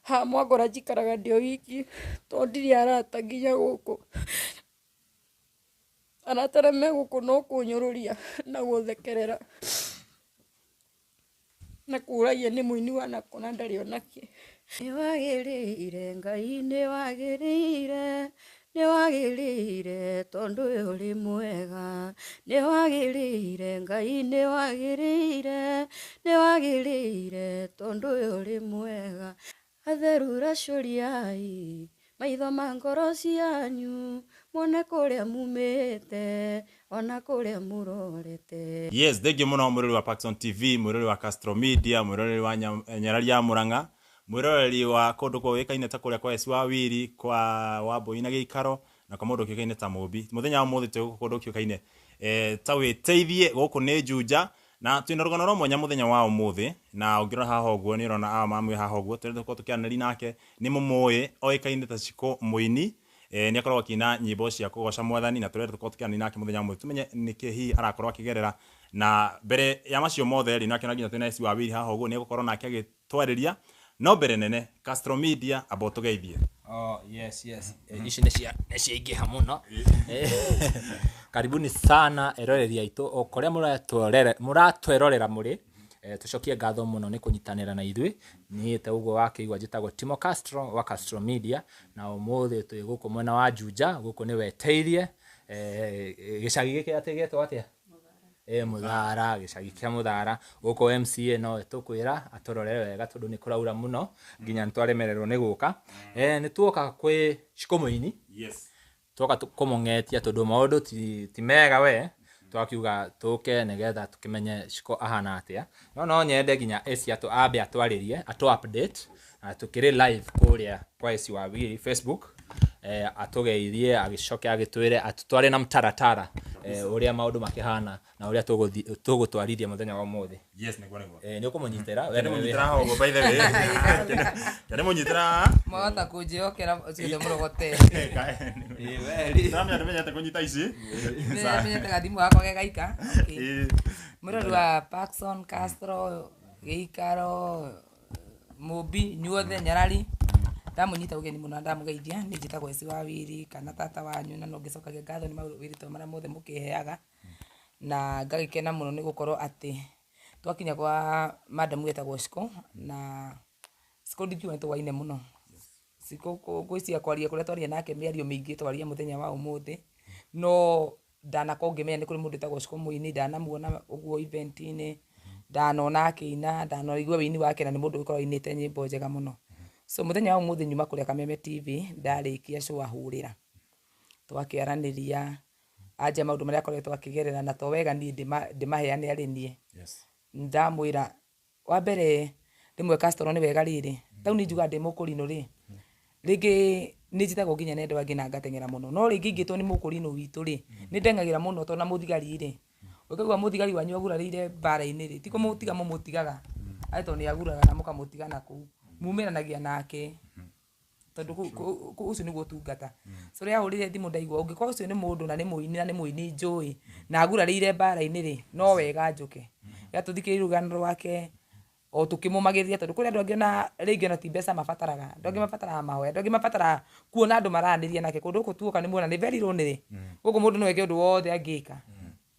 Haha mwangora njikaraga ndĩ o wiki tondũ ndirĩ arata nginya gũkũ. Arata arĩa me gũkũ no kũnyũrũria na gũthekerera na kũragia nĩ mũini wa nakũ na ndarĩ onakĩ. Nĩ wagĩrĩire Ngai nĩ wagĩrĩire, nĩ wagĩrĩire tondũ we ũrĩ mwega. Nĩ wagĩrĩire Ngai nĩ wagĩrĩire, nĩ wagĩrĩire tondũ we ũrĩ mwega. Atheru racũriai maitho ma ngoro cianyu muone kũrĩa mumĩte ona kũrĩa mũrorete. Yes, thengiũ mũno mwĩroreri wa Paxson TV, mwĩroreri wa Castro Media, mwĩroreri wa Nyarari ya Murang'a, mwĩroreri wa kũndũ kũĩkaine ta kũrĩa kwa Esi wa Wiri, kwa Wambui na Gĩikaro, na kwa mũndũ ũkĩũkaine ta Mũmbi. Mũthenya wa ũmũthĩ twĩ gũkũ kũndũ ũkĩũkaine ta wĩteithie, gũkũ nĩ Juja, na twĩna rũgano rwa mwanya mũthenya wa ũmũthĩ, na ũngĩrora haha ũguo nĩ ũrona aba mami haha ũguo, tũrenda tũkorwo tũkĩaranĩria nake, nĩ mũmũĩ, oĩkaine ta Shiko Mũini, nĩ akoragwo akĩina nyĩmbo cia kũgoca mwathani, na tũrenda tũkorwo tũkĩaranĩria nake mũthenya wa ũmũthĩ, tũmenye nĩkĩ hihi arakorwo akĩgerera, na mbere ya macio mothe rĩ, nĩ nginya twĩna Esi wa Wiri haha ũguo, nĩ egũkorwo nake agĩtwarĩria, no mbere nene, Castro Media, amba ũtũgeithie. Oh, yes, yes. Ici nĩ cia nĩ ciaingĩha mũno. Karibuni sana eroreri aitũ o kũrĩa mũratwerorera mũrĩ. Tũcokie ngatho mũno nĩ kũnyitanĩra na ithuĩ. Niĩ ta ũguo wakĩigua njĩtagwo Timo Castro wa Castro Media, na ũmũthĩ twĩ gũkũ mwena wa Juja, gũkũ nĩ Weteirie. Gĩcagi gĩkĩ atĩ gĩetwo atĩa? Mũthara, gĩcagi kĩa Mũthara. Gũkũ MCA no tũkwĩra atũrore wega tondũ nĩ kũraura mũno nginya nĩ twaremererwo nĩ gũka. Nĩ tuoka kwĩ Shiko Mũini. Yes. Tuoka kũmũng'etia tondũ maũndũ ti mega we, twakiuga tũke nĩgetha tũkĩmenye Shiko ahana atĩa. No nyende nginya Esi ambe atwarĩrie, atũ update, na tũkĩrĩ live kũrĩa kwa Esi wa Wiri Facebook. Atũgeithie, agĩcoke agĩtwĩre, atũtware na mtaratara, ũrĩa maũndũ makĩhana na ũrĩa tũgũtwarithia mũthenya wa ũmũthĩ. Yes, nĩguo nĩguo. Nĩ ũkũmũnyitĩra? Nĩ mũnyitĩra haha ũguo, by the way. Nĩ mũnyitĩra. Mwahota kũnjĩhokera ciothe mũrogote. Ndamenya nĩmenyete kũnyita ici. Nĩmenyete gathimũ gakwa ge gaika. Okay. Mũrori wa Paxson, Castro, Gĩikaro, Mũmbi, inyuothe, Nyarari. Ndamũnyita ũgeni mũno na ndamũgeithia. Niĩ njĩtagwo Esi wa Wiri kana tata wanyu, na no ngĩcokagia ngatho nĩ mawĩrĩtwa marĩa mothe mũkĩheaga. Na ngagĩkena mũno nĩ gũkorwo atĩ twakinya kwa madam wetagwo Shiko, na Shiko ndingiuga nĩ tũwaine mũno. Shiko ngwĩciria kwaria kũrĩa twaria nake mĩario mĩingĩ twaria mũthenya wa ũmũthĩ, no ndanakorwo ngĩmenya nĩ kũrĩ mũndũ wĩtagwo Shiko Mũini, ndanamuona ũguo event-inĩ, ndanona akĩina, ndanaigua wĩini wake, na nĩ mũndũ ũgĩkoragwo ainĩte nyĩmbo njega mũno. So mũthenya wa ũmũthĩ nyuma kũrĩa Kameme TV, ndarĩkia show ahũrĩra, twakĩaranĩria, anja maũndũ marĩa akoretwo akĩgerera, na to wega niĩ ndĩmaheane arĩ niĩ. Yes. Ndamwĩra wa mbere rĩmwe Castro nĩ wega rĩrĩ, tau niĩ njugaga ndĩ mũkũrinũ rĩ, rĩngĩ nĩ njĩtagwo nginya nĩ andũ angĩ na ngateng'era mũno, no rĩngĩ ingĩtwo nĩ mũkũrinũ witũ rĩ, nĩ ndeng'agĩra mũno tondũ na mũthigari rĩ, ũkaigua mũthigari wanyu agurarĩire mbara-inĩ rĩ, ti kũmũtiga mũmũtigaga, atĩ tondũ nĩ aguraga na mũkamũtiga na kũu, mumĩranagia nake, tondũ ũcio nĩguo ũtungata. So rĩrĩa ahũrire thimũ ndaigua ũngĩkorwo ũcio nĩ mũndũ na nĩ mũini na nĩ mũini njũĩ na agurarĩire mbara-inĩ rĩ, no wega njũke. Rĩrĩa tũthikĩrĩirie rũgano rwake o tũkĩmũmagĩrĩria, tondũ kũrĩ andũ angĩ ona rĩngĩ ona ti mbeca mabataraga, andũ angĩ mabataraga mahoya, andũ angĩ mabataraga kuona andũ maranĩria nake. Kũndũ gũkũ tuoka nĩ muona nĩ very lonely. Gũkũ mũndũ no eke ũndũ wothe angĩka,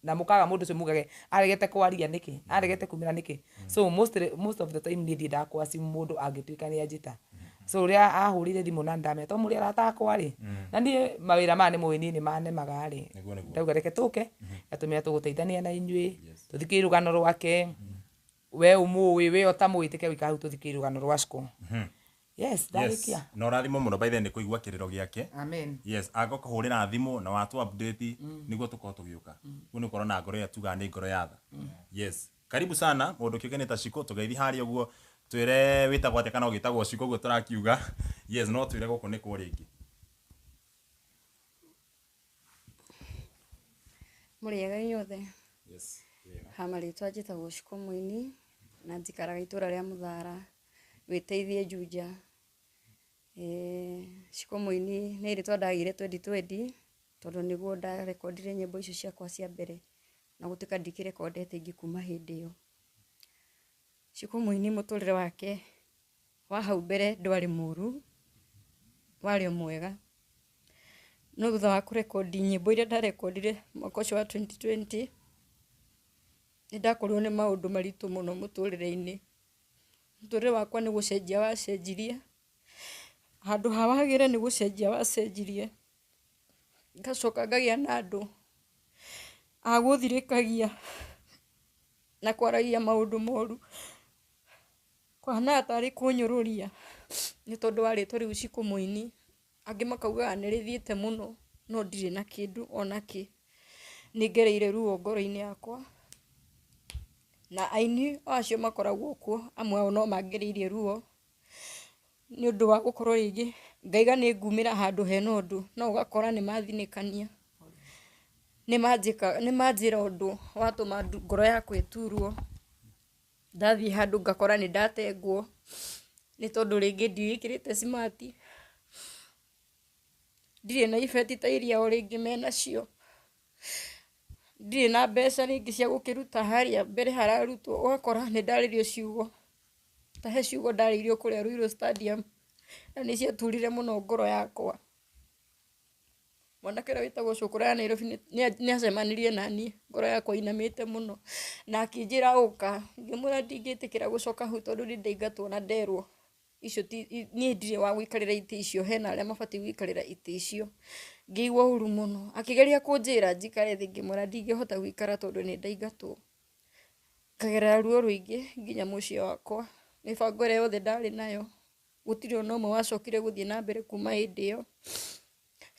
na mũkaga mũndũ ũcio mugage aregete kwaria nĩkĩ, aregete kumĩra nĩkĩ. So most of the time niĩ ndiendaga kwa simu mũndũ angĩtuĩka nĩ anjĩta. So rĩrĩa ahũrĩire thimũ na ndamenya to mũrĩ arata akwa rĩ, na niĩ mawĩra maya nĩ mũĩ niĩ nĩ manemaga rĩ, Nĩguo, nĩguo. ndauga reke tũke, gatũmĩra tũgũteithania na inyuĩ, tũthikĩrĩrie rũgano rwake, we ũmũĩ, we ũtamũĩ, tĩke gũikara hau tũthikĩrĩrie rũgano rwa Shiko. Yes, ndarĩkia. Yes. Na ũrathimwo mũno by the way nĩ kũigua kĩrĩro gĩake. Amen. Yes, angĩkũhũrĩra thimũ na watu update nĩguo tũkorwo tũgĩũka. Ũguo nĩ ũkorwo na ngoro ĩrĩa tugaga nĩ ngoro ya tha. Yes. Karibu sana mũndũ kĩũke ta Shiko, tũgeithi harĩa ũguo, twĩre wĩtagwo atĩa kana ũgĩtagwo Shiko ũguo tũrakiuga. Yes, no twĩre gũkũ nĩ kũ rĩngĩ. Mũrĩega inyuothe. Yes. Ha marĩtwa njĩtagwo Shiko Mũini na njikaraga itũra rĩa Mũthara, wĩteithie Juja. Shiko Mũini nĩ rĩtwa ndagĩire 2020 tondũ nĩguo ndarekondire nyĩmbo icio ciakwa cia mbere, na gũtuĩka ndikĩrekondete ingĩ kuma hĩndĩ ĩyo. Shiko Mũini mũtũrĩre wake Wa hau mbere ndwarĩ mũru, warĩ o mwega. No thutha wa kũrekondi nyĩmbo iria ndarekondire mwaka ũcio wa 2020, nĩ ndakorirwo nĩ maũndũ maritũ mũno mũtũrĩre-inĩ. Mũtũrĩre wakwa nĩ gũcenjia wacenjirie, handũ ha wagĩre nĩ gũcenjia wacenjirie. Ngacoka ngagĩa na andũ a gũthirĩkagia na kwaragia maũndũ moru, kũhanaga tarĩ kũnyũrũria nĩ tondũ wa rĩtwa rĩu Shiko Mũini. Angĩ makaugaga nĩ rĩthiĩte mũno, no ndirĩ na kĩndũ ona kĩ. Nĩ ngereire ruo ngoro-inĩ yakwa, na aini o acio makoragwo kuo, amwe ao no mangereirie ruo nĩ ũndũ wa gũkorwo rĩngĩ ngaiga nĩ ngumĩra handũ hena ũndũ, no ũgakora nĩ mathinĩkania, nĩ manjĩra ũndũ watũma ngoro yakwa ĩturwo. Ndathiĩ handũ ngakora nĩ ndatengwo nĩ tondũ rĩngĩ ndiĩkĩrĩte smart, ndirĩ na ibeti ta iria o rĩngĩ menacio, ndirĩ na mbeca rĩngĩ cia gũkĩruta harĩa mbere hararutwo, ũgakora nĩ ndarĩrio ciugo, ta he ciugo ndarĩirio kũrĩa Ruiru Stadium na nĩ ciaturire mũno ngoro yakwa. Mwanake ũrĩa wĩtagwo Cũkũrũ ya Nairobi nĩ acemanirie naniĩ ngoro yakwa inamĩte mũno na akĩnjĩra ũka, ngĩmwĩra ndingĩtĩkĩra gũcoka hau tondũ nĩ ndaingatwo na nderwo icio ti niĩ ndirĩ wa gũikarĩra itĩ icio, hena arĩa mabatiĩ gũikarĩra itĩ icio. Ngĩigua ũru mũno, akĩgeria kũnjĩra njikare thĩ, ngĩmwĩra ndingĩhota gũikara tondũ nĩ ndaingatwo. Ngagerera ruo rũingĩ nginya mũciĩ wakwa, mĩbango ĩrĩa yothe ndarĩ nayo gũtirĩ ona ũmwe wacokire gũthiĩ na mbere kuma hĩndĩ ĩyo.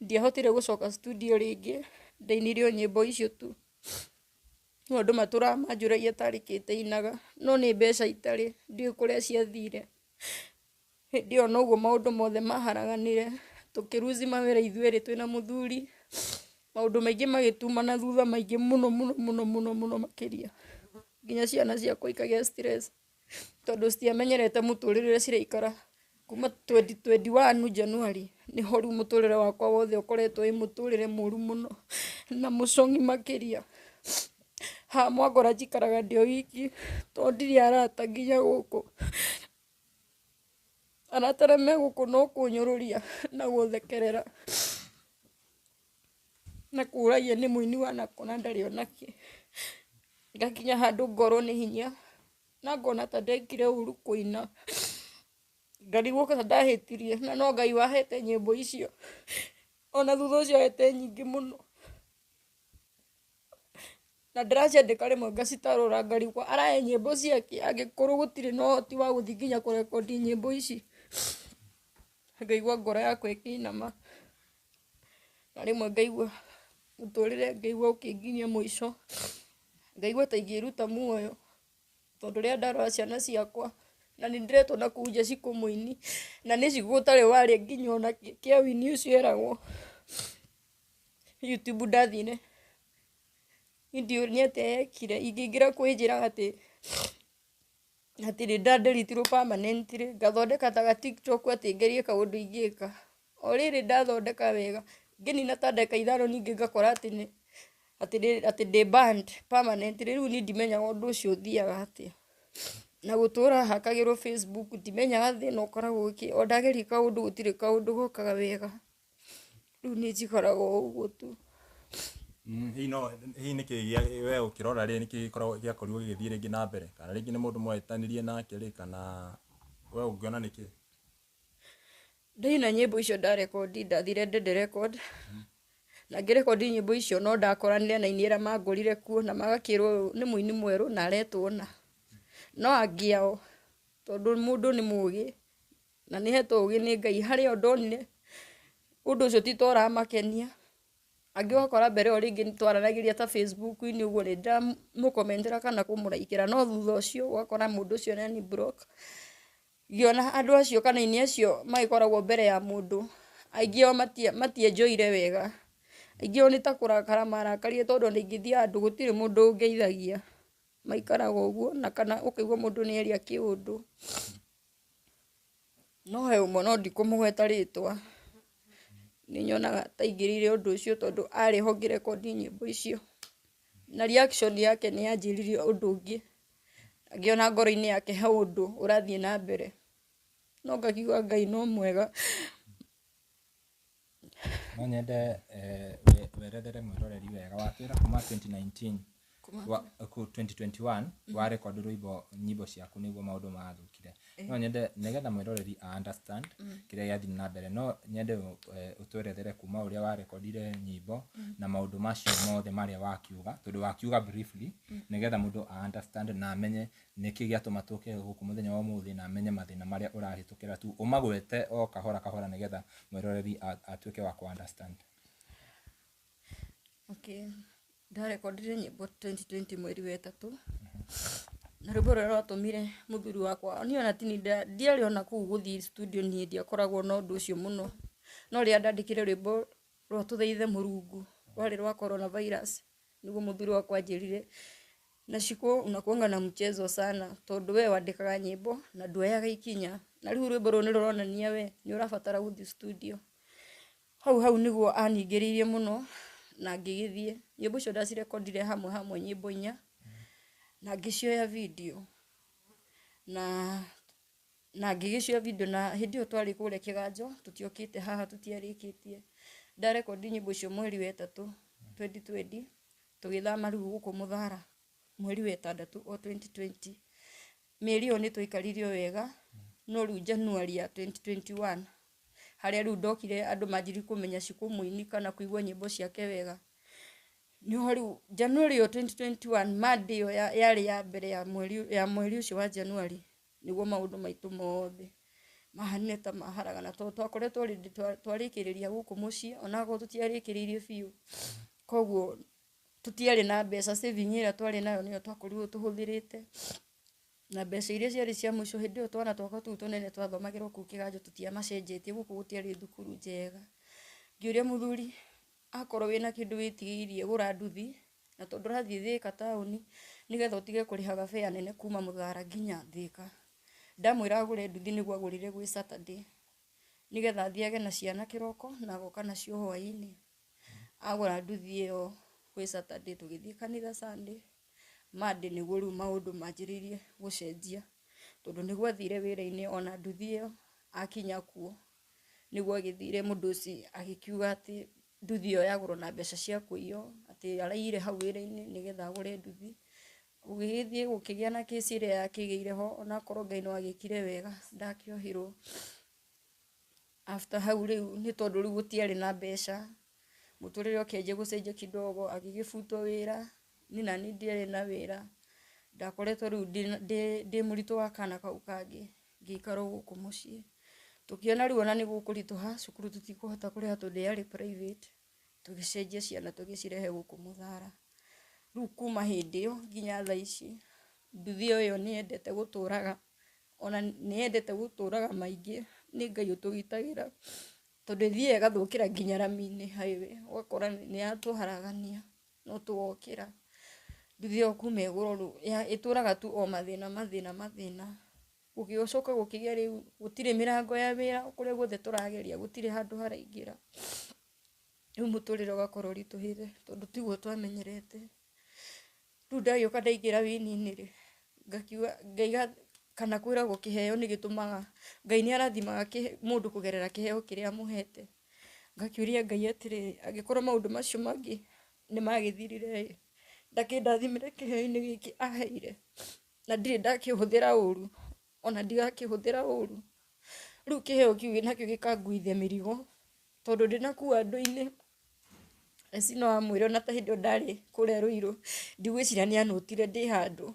Ndiahotire gũcoka studio rĩngĩ, ndainire o nyĩmbo icio tu. No andũ matũraga manjũragia tarĩ kĩ itainaga, no nĩ mbeca itarĩ, ndiũĩ kũrĩa ciathire. Hĩndĩ ĩyo noguo maũndũ mothe maharaganire, tũkĩruci mawĩra ithuerĩ twĩna mũthuri, maũndũ maingĩ magĩtumana thutha maingĩ mũno mũno mũno mũno mũno makĩria. Nginya ciana ciakwa ikagĩa stress tondũ citiamenyerete mũtũrĩre ũrĩa ciraikara. Kuma 2021 January nĩho rĩu mũtũrĩre wakwa wothe ũkoretwo wĩ mũtũrĩre mũru mũno na mũcong'i makĩria. Haha mwangora njikaraga ndĩ o wiki tondũ ndirĩ arata nginya gũkũ. Arata arĩa me gũkũ no kũnyũrũria na gũthekerera na kũragia nĩ mũini wanakũ na ndarĩ onakĩ. Ngakinya handũ ngorwo nĩ hinya na ngona ta ndekire ũru kũina, ngarigwo ta ndahĩtirie na no Ngai wahete nyĩmbo icio, ona thutha ũcio ahete nyingĩ mũno. Na ndĩraciandĩka rĩmwe ngacitarũra ngarigwo arahe nyĩmbo ciake angĩkorwo gũtirĩ na ũhoti wa gũthiĩ nginya kũrekondi nyĩmbo ici. Ngaigua ngoro yakwa ĩkĩinama na rĩmwe ngaigua mũtũrĩre ngaigua ũkĩnginyia mũico, ngaigua ta ingĩruta muoyo tondũ rĩrĩa ndarora ciana ciakwa na nĩ ndĩretwo na kũu nja Shiko Mũini na nĩ ciugo ũtarĩ warĩa nginya ona kĩa wini ũcio eragwo. YouTube ndathire ndiũĩ nĩ atĩa yekire, ingĩingĩra kwĩnjĩraga atĩ nĩ ndanderitirwo permanently, ngathondeka ta ga TikTok atĩ ngerie kaũndũ ingĩka. O rĩrĩ ndathondeka wega, ngĩnina ta ndagĩka 5 ningĩ ngakora atĩ nĩ atĩ ndĩ banned permanently, rĩu niĩ ndimenyaga ũndũ ũcio ũthiaga atĩa. Na gũtũra hakagĩrwo Facebook ndimenyaga thĩna ũkoragwo ũkĩ, o ndageria kaũndũ gũtirĩ kaũndũ gokaga wega. Rĩu niĩ njikaraga o ũguo tu. Hihi no hihi nĩkĩ we ũkĩrora rĩ, nĩkĩ gĩkoragwo gĩakorirwo gĩgĩthiĩ rĩngĩ na mbere, kana rĩngĩ nĩ mũndũ mwahĩtanirie nake rĩ, kana we ũngĩona nĩkĩ? Ndaina nyĩmbo icio ndarekondi, ndathire Ndede Record na ngĩrekondi nyĩmbo icio no ndakoranire na aini arĩa mangorire kuo na magakĩrwo nĩ mũini mwerũ na aretwo na no angĩ ao tondũ mũndũ nĩ mũgĩ na nĩ hetwo ũgĩ nĩ Ngai, harĩ o ndonire ũndũ ũcio ti ta ũramakenia. Angĩ ũgakora mbere ĩyo rĩngĩ nĩ twaranagĩria ta Facebook-inĩ ũguo nĩ ndĩramũkomentera kana kũmũraikĩra, no thutha ũcio ũgakora mũndũ ũcio nĩ ani block. Ngĩona andũ acio kana aini acio magĩkoragwo mbere ya mũndũ, aingĩ ao matienjoire wega, aingĩ ao nĩ ta kũrakara marakarire tondũ ona ingĩthiĩ handũ gũtirĩ mũndũ ũngeithagia, maikaraga ũguo na kana ũkaigua mũndũ nĩ aria kĩũndũ. No he ũmwe no ndikũmũgweta rĩtwa, nĩ nyonaga ta aingĩrĩire ũndũ ũcio tondũ arĩ ho ngĩrekondi nyĩmbo icio na reaction yake nĩ yanjĩrire ũndũ ũngĩ, ngĩona ngoro-inĩ yake he ũndũ ũrathiĩ na mbere. No ngakiuga Ngai no mwega. No nyende werethere mwĩroreri wega watwĩra kuma 2019 2021 wa record rwĩmbo nyimbo ciaku nĩguo maũndũ mathũkire. No nyende nĩgetha mwĩroreri a understand kĩrĩa gĩathiĩ na mbere, no nyende ũtwerethere kuma ũrĩa warekondire nyimbo na maũndũ macio mothe marĩa wakiuga, tondũ wakiuga briefly nĩgetha mũndũ a understand na amenye nĩkĩ gĩatũma tũke gũkũ mũthenya wa ũmũthĩ, na amenye mathĩna marĩa ũrahĩtũkĩra tu ũmagwete o kahora kahora nĩgetha mwĩroreri atuĩke wa ku understand. Okay. Ndarekondire nyĩmbo 2020 mweri wa ĩtatũ, na rwĩmbo rũrĩa rwatũmire mũthuri wakwa niĩ ona tini ndiarĩ ona kũu gũthiĩ studio, niĩ ndiakoragwo na ũndũ ũcio mũno, no rĩrĩa ndandĩkire rwĩmbo rwa Tũthaithe Mũrungu rwarĩ rwa coronavirus, nĩguo mũthuri wakwa anjĩrire na Shiko unakuanga na mchezo sana, tondũ we wandĩkaga nyĩmbo na nduoyaga ikinya, na rĩu rwĩmbo rũrũ nĩ rũronania we nĩ ũrabatara gũthiĩ studio. Hau hau nĩguo aningĩrĩirie mũno na ngĩgĩthiĩ. Nyĩmbo icio ndacirekondire hamwe hamwe nyĩmbo inya, na ngĩcioya video na ngĩgĩcioya video, na hĩndĩ ĩyo twarĩ kũrĩa Kĩganjo tũtiokĩte haha, tũtiarĩkĩtie. Ndarekondi nyĩmbo icio mweri wa ĩtatũ 2020, tũgĩthama rĩu gũkũ Mũthara mweri wa ĩtandatũ o 2020. Mĩeri ĩyo nĩ twaikarire o wega, no rĩu January ya 2021 harĩa rĩu ndokire andũ manjirie kũmenya Shiko mũini kana kũigua nyĩmbo ciake wega, nĩho rĩu January ĩyo 2021 Monday ĩyo yarĩ ya mbere ya mweri ũcio wa January, nĩguo maũndũ maitũ mothe mahanire ta maharagana, tondũ twakoretwo already twarĩkĩrĩria gũkũ mũciĩ, onakorwo tũtiarĩkĩrĩirie biũ, koguo tũtiarĩ na mbeca, saving ĩrĩa twarĩ nayo nĩyo twakorirwo tũhũthĩrĩte, na mbeca iria ciarĩ cia mũico hĩndĩ ĩyo twana twakwa tũu tũnene twathomagĩrwo kũu Kĩganjo tũtiamacenjetie, gũkũ gũtiarĩ thukuru njega. Ngĩũria mũthuri akorwo wĩna kĩndũ wĩtigĩirie gũra nduthi, na tondũ ũrathiĩ Thĩka taũni nĩgetha ũtige kũrĩhaga fare nene kuma Mũthara nginya Thĩka, ndamwĩra agũre nduthi nĩguo agũrire gwĩ Saturday nĩgetha athiage na ciana kĩroko na agoka nacio hwaĩ-inĩ. Agũra nduthi ĩyo gwĩ Saturday, tũgĩthiĩ kanitha Sunday. Monday nĩguo rĩu maũndũ manjĩrĩirie gũcenjia, tondũ nĩguo athire wĩra-inĩ ona nduthi ĩyo akinya kuo nĩguo agĩthire mũndũ ũcio agĩkiuga atĩ nduthi ĩyo yagũrwo na mbeca cia kũiywo, atĩ araiyire hau wĩra-inĩ nĩgetha agũre nduthi. Gũgĩgĩthiĩ gũkĩgĩa na kĩci ĩrĩa yakĩgĩire ho, onakorwo Ngai no agĩkire wega ndakĩohirwo. After hau rĩu nĩ tondũ rĩu gũtiarĩ na mbeca, mũtũrĩre ũkĩanjia gũcenjia kidogo, agĩgĩbutwo wĩra, niĩ nani ndiarĩ na wĩra, ndakoretwo rĩu ndĩ mũritũ wa kana kau kangĩ, ngĩikara o gũkũ mũciĩ. Tũkĩona rĩu ona nĩ gũkũritũha, cukuru tũtikũhota kũrĩha tondũ yarĩ private, tũgĩcenjia ciana tũgĩcirehe gũkũ Mũthara. Rĩu kuma hĩndĩ ĩyo nginya thaa ici, nduthi ĩyo nĩ yendete gũtũraga, ona nĩ yendete gũtũraga maingĩ, nĩ Ngai ũtũgitagĩra, tondũ ĩthiaga ĩgathũkĩra nginya rami-inĩ highway, ũgakora nĩ yatũharagania no tũgokĩra. Nduthi ĩyo kuma ĩgũrwo rĩu ĩtũraga tu o mathĩna mathĩna mathĩna. Gũgĩcoka gũkĩgĩa rĩu gũtirĩ mĩrango ya wĩra, kũrĩa guothe tũrageria gũtirĩ handũ haraingĩra. Rĩu mũtũrĩre ũgakorwo ũritũhĩte tondũ tiguo twamenyerete. Rĩu ndagĩũka ndaingĩra wĩini-inĩ rĩ, ngakiuga ngaiga kana kwĩragwo kĩheo nĩ gĩtũmaga Ngai nĩ arathimaga mũndũ kũgerera kĩheo kĩrĩa amũhete. Ngakĩũria Ngai atĩrĩrĩ, angĩkorwo maũndũ macio mangĩ nĩ magĩthirire ĩ, ndakĩndathimĩre kĩheo-inĩ gĩkĩ aheire, na ndirĩ ndakĩhũthĩra ũru, ona ndigakĩhũthĩra ũru. Rĩu kĩheo kĩu nakĩo gĩkanguithia mĩrigo, tondũ ndĩnakua andũ-inĩ. Eci no amwĩre ona ta hĩndĩ ĩyo ndarĩ kũrĩa Ruiru, ndigwĩciria nĩ anũtire ndĩ handũ,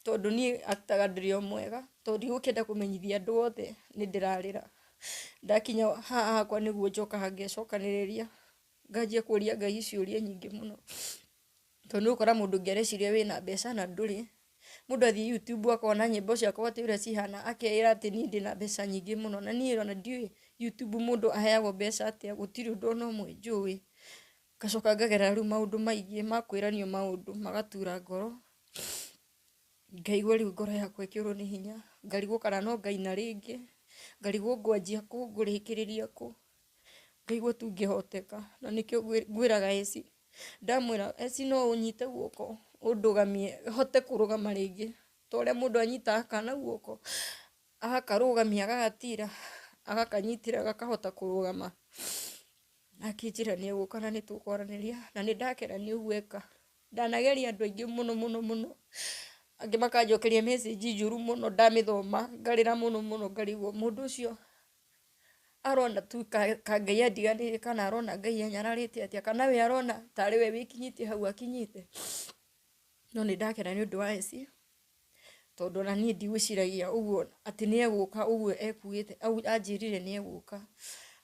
tondũ niĩ aktaga ndĩrĩ o mwega, tondũ ndigũkĩenda kũmenyithia andũ othe nĩ ndĩrarĩra. Ndakinya haha hakwa nĩguo njokaga ngecokanĩrĩria, nganjia kũria Ngai ciũria nyingĩ mũno, tondũ nĩ ũgũkora mũndũ ũngĩ areciria wĩna mbeca na ndũrĩ. Mũndũ athiĩ YouTube akona nyĩmbo ciakwa atĩ ũrĩa cihana, akeĩra atĩ niĩ ndĩna mbeca nyingĩ mũno, na niĩ ona ndiũĩ YouTube mũndũ aheagwo mbeca atĩa, gũtirĩ ũndũ ona ũmwe njũĩ. Ngacoka ngagerera rĩu maũndũ maingĩ ma kwĩranio maũndũ magatura ngoro, ngaigua rĩu ngoro yakwa ĩkĩũrwo nĩ hinya, ngarigwo kana no ngaina rĩngĩ, ngarigwo ngwanjia kũ ngũrĩkĩrĩria kũ, ngaigua tu ngĩhoteka. Na nĩkĩo ngwĩraga Eci, ndamwĩra Eci no ũnyite guoko ũndũgamie hote kũrũgama rĩngĩ, ta ũrĩa mũndũ anyitaga kana guoko Agakarũgamia gagatira agakanyitĩra gakahota kũrũgama. Akĩnjĩra nĩ egũka na nĩ tũkwaranĩria na nĩ ndakena nĩ ũguo eka. Ndanageria andũ aingĩ mũno mũno mũno, angĩ makanjokeria message njũru mũno, ndamĩthoma ngarĩra mũno mũno, ngarigwo mũndũ ũcio arona tu ka Ngai andiganĩirie kana arona Ngai anyararĩte atĩa, kana we arona tarĩ we wĩkinyĩtie hau akinyĩte. No nĩ ndakena nĩ ũndũ wa Esi, tondũ ona niĩ ndigwĩciragia ũguo atĩ nĩ egũka ũguo ekugĩte, anjĩrire nĩ egũka.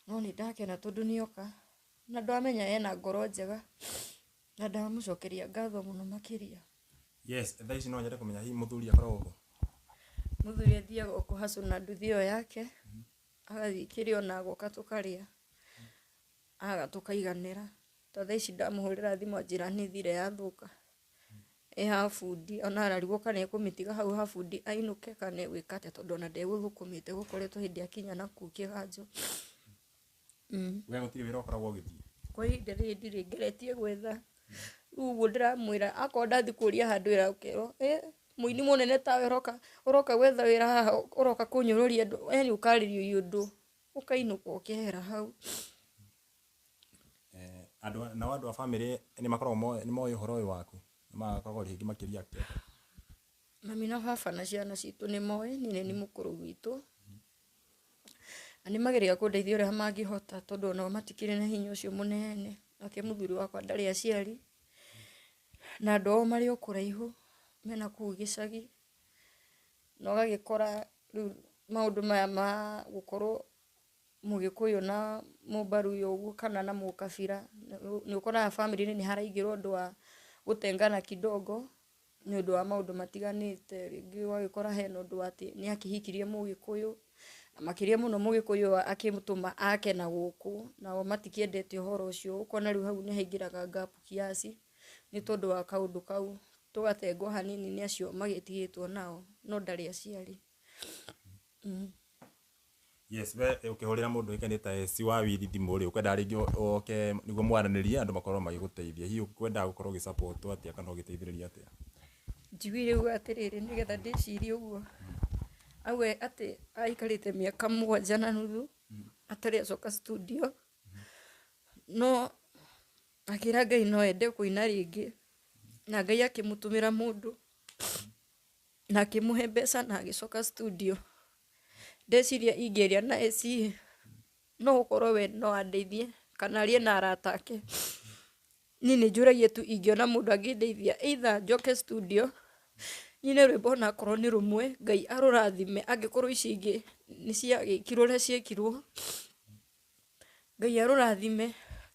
No nĩ ndakena tondũ nĩ oka na ndamenya ena ngoro njega na ndamũcokeria ngatho mũno makĩria. Yes, thaa ici no nyende kũmenya hihi mũthuri akoragwo kũ? Mũthuri athiaga o kũhacũ na nduthi ĩyo yake, agathiĩ kĩrĩa ona agoka tũkarĩa, aga tũkaiganĩra. Ta thaa ici ndamũhũrĩra thimũ anjĩra nĩ thire yathũka, ĩ ha bundi, ona ararigwo kana ekũmĩtiga hau ha bundi ainũke kana egwĩka atĩa, tondũ ona ndegũthũkũmĩte gũkoretwo hĩndĩ akinya nakũu kĩganjo. We gũtirĩ wĩra ũkoragwo ũgĩthiĩ? Kwa ihinda rĩrĩ ndirĩ ngeretie gwetha. Rĩu ũguo ndĩramwĩra akorwo ndathiĩ kũria handũ wĩra ũkerwo mũini mũnene tawe ũroka gwetha wĩra haha, ũroka kũnyũrũria andũ, yani ũkarĩrio ũndũ ũkainũka ũkehera hau. Andũ nao andũ a bamĩrĩ nĩ makoragwo nĩ moĩ ũhoro ũyũ waku? Nĩ makoragwo rĩngĩ makĩria atĩa? Mami na baba na ciana citũ nĩ moĩ, niĩ nĩ mũkũrũ gwitũ. Na nĩ mageragia kũndeithia ũrĩa mangĩhota, tondũ onao matikĩrĩ na hinya ũcio mũnene. Nake mũthuri wakwa ndarĩ aciari, na andũ ao marĩ o kũraihu, mena kũu gĩcagi. Na ũgagĩkora rĩu maũndũ maya ma gũkorwo mũgĩkũyũ na mũmbaruya ũguo kana na mũkabira, nĩ ũkoraga bamĩrĩ-inĩ nĩ haraingĩra ũndũ wa gũtengana kidogo nĩ ũndũ wa maũndũ matiganĩte. Rĩngĩ ũgagĩkora hena ũndũ wa atĩ nĩ akĩhikirie mũgĩkũyũ, na makĩria mũno mũgĩkũyũ akĩmũtũma ake na gũkũ, nao matikĩendete ũhoro ũcio. Ũkona rĩu hau nĩ haingĩraga gap kiasi nĩ tondũ wa kaũndũ kau, tũgatengwo hanini nĩ acio magĩtigĩtwo nao, no ndarĩ aciari. Yes, we ũkĩhũrĩra mũndũ ũĩkaine ta Esi wa Wili thimũ rĩ, ũkwenda rĩngĩ oke nĩguo mwaranĩrie andũ makorwo magĩgũteithia. Hihi ũkwendaga gũkorwo ũgĩ support atĩa kana ũgĩteithĩrĩria atĩa? Njiguire uga atĩrĩrĩ, nĩgetha ndĩcirie ũguo, auge atĩ aikarĩte mĩaka 7.5 atarĩ acoka studio, no akĩra Ngai no ende kũina rĩngĩ, na Ngai akĩmũtũmĩra mũndũ na akĩmũhe mbeca na agĩcoka studio. Ndeciria ingĩaria na Esi no gũkorwo we no andeithie kana arie na arata ake. Niĩ nĩ njũragia tu ingĩona mũndũ angĩndeithia either njoke studio nyine rwĩmbo onakorwo nĩ rũmwe, Ngai arũrathime, angĩkorwo ici ingĩ nĩ ciagĩkirwo ũrĩa ciekirwo, Ngai arũrathime,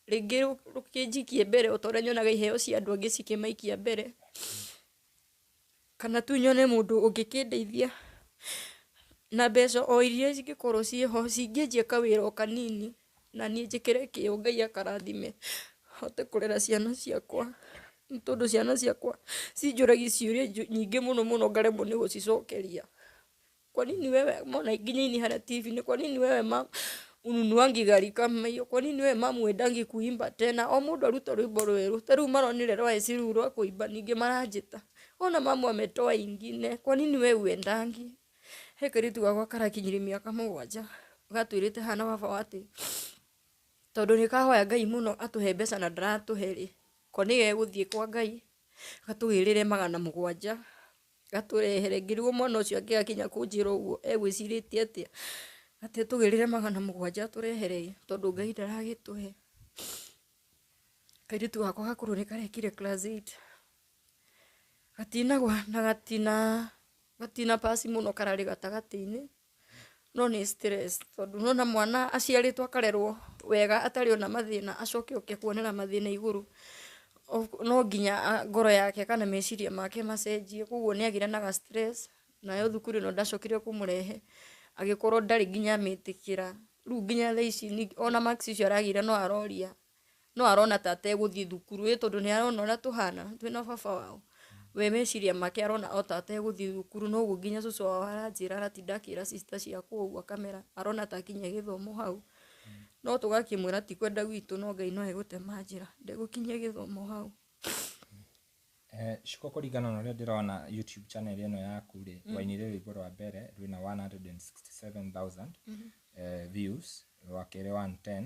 rĩngĩ rũkĩnjikie mbere o ta ũrĩa nyonaga iheo cia andũ angĩ cikĩmaikia mbere, kana tu nyone mũndũ ũngĩkĩndeithia na mbeca o iria cingĩkorwo ciĩho, cingĩnjia kawĩra o kanini na niĩ njĩkĩre kĩyo Ngai akarathime hote kũrera ciana ciakwa, nĩ tondũ ciana ciakwa cinjũragia ciũria nyingĩ mũno mũno ngaremwo nĩ gũcicokeria. Kwa nini wewe mona nginya ini harĩa TV-inĩ, kwa nini wewe mam ununuangi gari kama hiyo? Kwa nini wewe mam uendangi kuimba tena? O mũndũ aruta rwĩmbo rwerũ, ta rĩu maronire rwa Esi rũu rwa kũimba, ningĩ maranjĩta, ona mamu ametoa ingine, kwa nini wewe uendangi? He kairĩtu gakwa karakinyirie mĩaka 7 gatwĩrĩte hana baba wa atĩ tondũ nĩ kahoya Ngai mũno atũhe mbeca na ndaratũhe rĩ, ko nĩ gegũthiĩ kwa Ngai gatũgĩrĩre 700 gatũrehere. Ngĩrigwo mwana ũcio angĩgakinya kũnjĩra ũguo egwĩcirĩtie atĩa, atĩ atũgĩrĩre 700 atũrehere, tondũ Ngai ndaragĩtũhe. Kairĩtu gakwa gakũrũ nĩ karekire class 8, gatinagwa na gatina pasi mũno, kararĩ gatagatĩ-inĩ, no nĩ stress tondũ nona mwana aciarĩtwo akarerwo wega atarĩ ona mathĩna, acoke oke kuonera mathĩna igũrũ, no nginya ngoro yake kana meciria make macenjie. Koguo nĩ agĩire na stress, nayo thukuru ĩno ndacokire kũmũrehe, agĩkorwo ndarĩ nginya amĩtĩkĩra. Rĩu nginya thaa ici ona marks icio aragĩire no aroria, no arona ta ategũthiĩ thukuru, ĩ tondũ nĩ arona ũrĩa tũhana twĩna baba wao, we meciria make arona o ta ategũthiĩ thukuru. Noguo nginya cũcũ wao aranjĩra, aratinda akĩra sister ciakwa ũguo, akamera arona ta akinyia gĩthomo hau, no tũgakĩmwĩra ti kwenda gwitũ, no Ngai no egũtema njĩra ndegũkinyia gĩthomo hau. Shiko kũringana na ũrĩa ndĩrona YouTube channel ĩno yaku rĩ, wainire rwĩmbo rwa mbere rwĩna 167,000 views, rwa kerĩ 110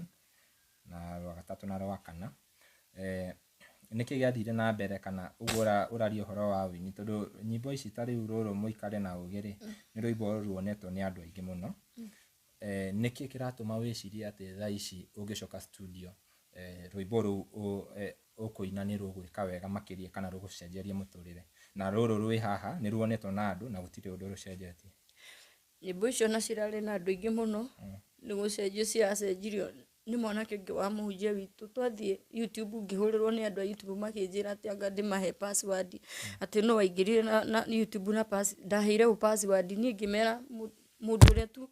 na rwa gatatũ na rwa kana. Nĩkĩ gĩathire na mbere kana ũguo ũraria ũhoro wa wĩini, tondũ nyĩmbo ici ta rĩu rũrũ mũikare na ũgĩ rĩ, nĩ rwĩmbo ruonetwo nĩ andũ aingĩ mũno. Nĩkĩ kĩratũma wĩcirie atĩ thaa ici ũngĩcoka studio rwĩmbo rũu ũkũina nĩ rũgwĩka wega makĩria kana rũgũcenjeria mũtũrĩre, na rũrũ rwĩ haha nĩ ruonetwo na andũ na gũtirĩ ũndũ rũcenjetie? Nyĩmbo icio na cirarĩ na andũ aingĩ mũno, nĩ gũcenjio ciracenjirio nĩ mwanake ũngĩ wa mũhunjia witũ. Twathiĩ YouTube ngĩhũrĩrwo nĩ andũ a YouTube makĩnjĩra atĩ anga ndĩmahe password, atĩ no waingĩrire na YouTube na ndaheire ũ password. Niĩ ngĩmera mũndũ ũrĩa tu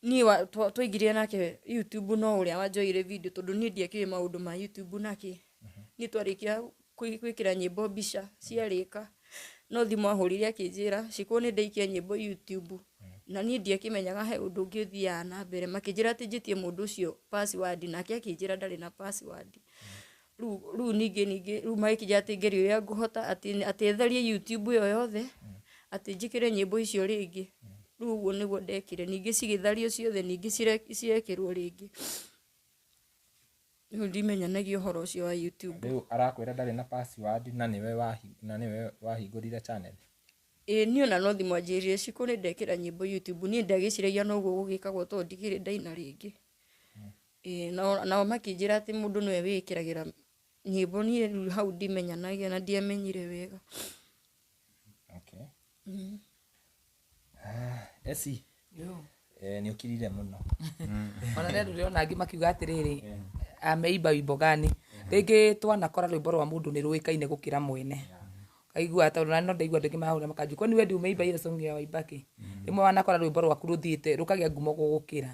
niĩ twaingĩrire nake YouTube no ũrĩa wanjoire video, tondũ niĩ ndiekĩrĩ maũndũ ma YouTube nake. Niĩ twarĩkia gwĩkĩra nyĩmbo mbica ciarĩka, no thimũ ahũrire akĩnjĩra Shiko nĩ ndaikia nyĩmbo YouTube, na niĩ ndiakĩmenyaga he ũndũ ũngĩ ũthiaga na mbere. Makĩnjĩra atĩ njĩtie mũndũ ũcio password, nake akĩnjĩra ndarĩ na password. Rĩu ningĩ rĩu magĩkĩnjĩra atĩ ngerie ũrĩa ngũhota atĩ tharie YouTube ĩyo yothe, atĩ njĩkĩre nyĩmbo icio rĩngĩ. Rĩu ũguo nĩguo ndekire, ningĩ cigĩthario ciothe, ningĩ cirekĩrwo rĩngĩ. Rĩu ndimenyanagia ũhoro ũcio wa YouTube. Rĩu arakwĩra ndarĩ na password na nĩwe wahingũrire channel? Ĩĩ niĩ ona no thimũ anjĩrire Shiko nĩ ndekĩra nyĩmbo YouTube, niĩ ndagĩciragia noguo gũgĩkagwo tondũ ndikĩrĩ ndaina rĩngĩ. Ĩĩ nao makĩnjĩra atĩ mũndũ nĩwe wĩĩkĩragĩra nyĩmbo, niĩ rĩu hau ndimenyanagia na ndiamenyire wega. Okay. Esi, nĩ ũkirire mũno. Ona nĩ andũ ndĩrona angĩ makiuga atĩrĩrĩ, ameimba wimbo gani, rĩngĩ twanakora rwĩmbo rwa mũndũ nĩ rũĩkaine gũkĩra mwene. Kaigua tondũ na no ndaigua andũ aingĩ mahũra makanjũria, kwani we ndiumeimba ile song ya Waibaki? Rĩmwe wanakora rwĩmbo rwaku rũthiĩte rũkagĩa ngumo gũgũkĩra.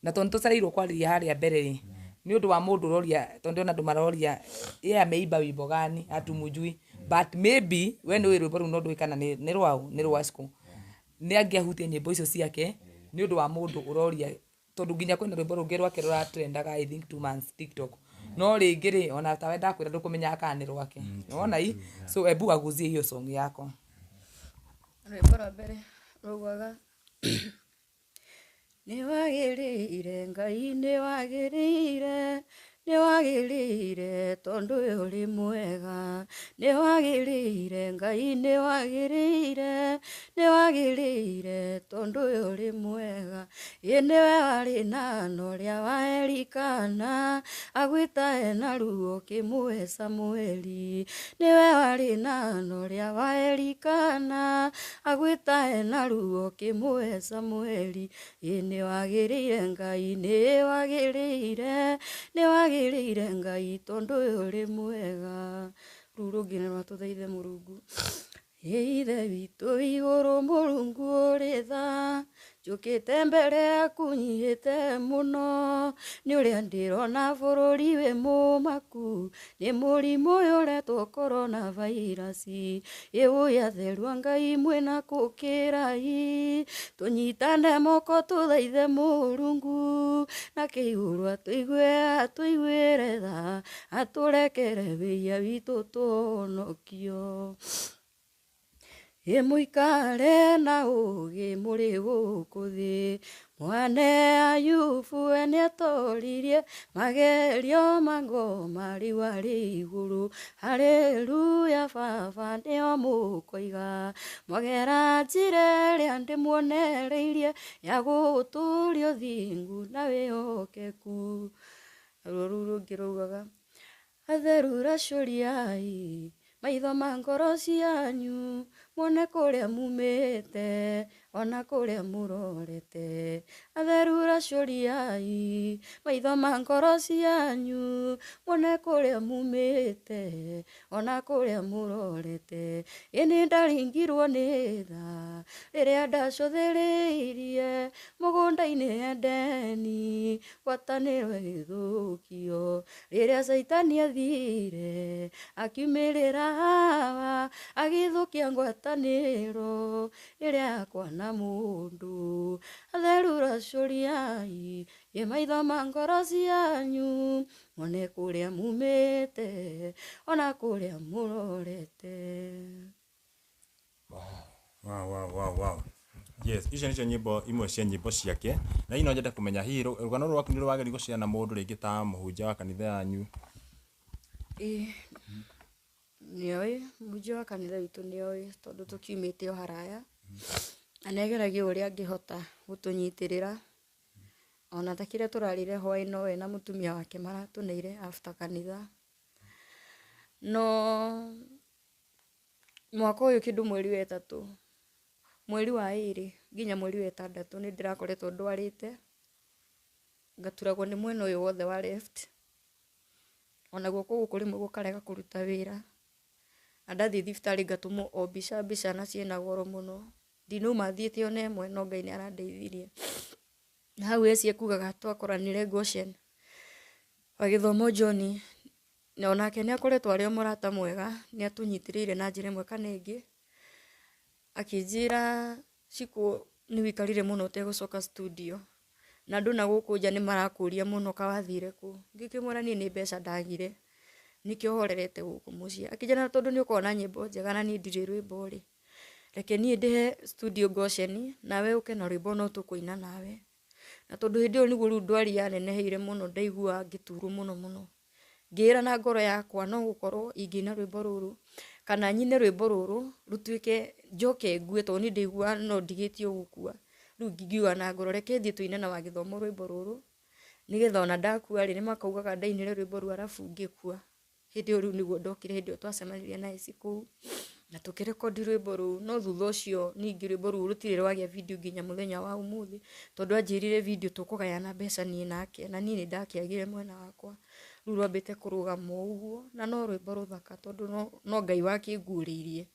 Na tondũ nĩtũcereirwo kwarĩria harĩa mbere rĩ, nĩ ũndũ wa mũndũ ũroria, tondũ ndĩrona andũ maroria ye ameimba wimbo gani, hatumujui, but maybe we nĩũĩ rwĩmbo rũu no ndũĩ kana nĩ rwaũ, nĩ rwa Shiko. Nĩ angĩahutia nyĩmbo icio ciake nĩ ũndũ wa mũndũ ũroria, tondũ nginya kwĩna rwĩmbo rũngĩ rwake rũratrendaga I think 2 months TikTok, no rĩngĩ rĩ ona tawe ndakwĩra ndũkũmenyaga kana nĩ rwake. Nĩwona i? So ebu aguzie hiyo song yako. Rwĩmbo rwa mbere raugaga nĩ wagĩrĩire Ngai, nĩ wagĩrĩire, nĩ wagĩrĩire tondũ ũrĩ mwega, nĩ wagĩrĩire Ngai, nĩ wagĩrĩire, nĩ wagĩrĩire tondũ ũrĩ mwega. Ĩ nĩwe warĩ na ũrĩa wa Elikana agwĩta ena ruo ũkĩmũhe Samueli, nĩwe warĩ na ũrĩa wa Elikana agwĩta ena ruo ũkĩmũhe Samueli. Ĩ nĩ wagĩrĩire Ngai, nĩ wagĩrĩire, nĩ wagĩrĩire Ngai tondũ ũrĩ mwega. Rũu rũngĩ nĩ rwatũthaithe Mũrungu. Ithe witũ igũrũ Mũrungu ũrĩ tha, njũkĩte mbere yaku nyihĩte mũno, nĩ ũrĩa ndĩrona bũrũri wĩ mũmaku, nĩ mũrimũ ũyũ ũretwo corona virus. Ĩũĩ atheru a Ngai mwĩna kũkĩrai, tũnyitane moko tũthaithe Mũrungu, nake igũrũ atũigue atũiguĩre tha, atũrekere wĩhia witũ tũhonokio. Ĩ mũikare na ũũgĩ mũrĩ gũkũ thĩ, mwane Ayubu we nĩatoririe magerio ma ngoma rĩu arĩ igũrũ. Haleluya baba nĩo mũkoiga, mwagera njĩra ĩrĩa ndĩmuonereirie ya gũtũũria ũthingu na wĩhokeku. Naruo rũu rũngĩ raugaga atheru racũriai maitho ma ngoro cianyu, muone kũrĩa mumĩte ona kũrĩa mũrorete. Atheru racũriai maitho ma ngoro cianyu, muone kũrĩa mumĩte ona kũrĩa mũrorete. Ĩ nĩ ndaringirwo nĩ tha rĩrĩa ndacũthĩrĩirie mũgũnda-inĩ Edeni, ngwatanĩro ĩgĩthũkio. Rĩrĩa Caitani athire akiumĩrĩra Hawa, agĩthũkia ngwatanĩro ĩrĩa yakwa na mũndũ. Atheru racũriai Ĩ maitho ma ngoro cianyu mone kũrĩa mumĩte ona kũrĩa mũrorete. Wow, wow, wow, wow. Yes, icio nĩcio nyĩmbo imwe cia nyĩmbo ciake. Na hihi no nyende kũmenya hihi rũgano rũrũ rwaku nĩ rwagĩrĩirwo gũciara na mũndũ rĩngĩ ta mũhunjia wa kanitha yanyu? Ĩĩ nĩoĩ, mũhunjia wa kanitha witũ nĩoĩ tondũ tũkiumĩte o haraya, na nĩageragia ũrĩa angĩhota gũtũnyitĩrĩra. Ona ta kĩrĩa tũrarĩire hwaĩ no we na mũtumia wake maratũneire after kanitha. No mwaka ũyũ kĩndũ mweri wa ĩtatũ, mweri wa ĩrĩ nginya mweri wa ĩtandatũ nĩ ndĩrakoretwo ndwarĩte, ngaturagwo nĩ mwena ũyũ wothe wa left, ona guoko gũkũ rĩmwe gũkarega kũruta wĩra, na ndathiĩ thibitarĩ ngatũmwo o mbica mbica na ciĩna goro mũno. Ndinauma thiĩte ona ĩmwe no Ngai nĩ arandeithirie. Na hau eci ekugaga twakoranire Goshen wa Gĩthomo John, na onake nĩ akoretwo arĩ o mũrata mwega, nĩ atũnyitĩrĩire na njĩra ĩmwe kana ĩngĩ. Akĩnjĩra Cikũ nĩ wĩikarire mũno ũtegũcoka studio, na andũ na gũkũ nja nĩ marakũria mũno ka wathire kũ. Ngĩkĩmwĩra niĩ nĩ mbeca ndagire, nĩkĩo horerete gũkũ mũciĩ. Akĩnjĩra tondũ nĩ ũkoragwo na nyĩmbo njega na niĩ ndirĩ rwĩmbo rĩ, reke niĩ ndĩhe studio Goshen, nawe ũke na rwĩmbo no tũkũina nawe. Na tondũ hĩndĩ ĩyo nĩguo rĩu ndwari yaneneheire mũno ndaiguaga ngĩturwo mũno mũno. Ngĩĩra na ngoro yakwa no gũkorwo ingĩina rwĩmbo rũrũ kana nyine rwĩmbo rũrũ rũtuĩke njoke ngue tondũ niĩ ndaiguaga no ndigĩtie gũkua. Rĩu ngiuga na ngoro reke thiĩ tũine na Wagĩthomo rwĩmbo rũrũ nĩgetha ona ndakua rĩ, nĩmakaugaga ndainire rwĩmbo rũu arabu ngĩkua. Hĩndĩ ĩyo rĩu nĩguo ndokire, hĩndĩ ĩyo twacemanirie na Eci kũu na tũkĩrekondi rwĩmbo rũu. No thutha ũcio ningĩ rwĩmbo rũu rũtirĩ rwagĩa video nginya mũthenya wa ũmũthĩ, tondũ anjĩrire video tũkũgayana mbeca niĩ nake, na niĩ nĩ ndakĩagire mwena wakwa. Rĩu rwambĩte kũrũgama o ũguo, na no rwĩmbo rũthaka tondũ no Ngai wakĩnguũrĩirie.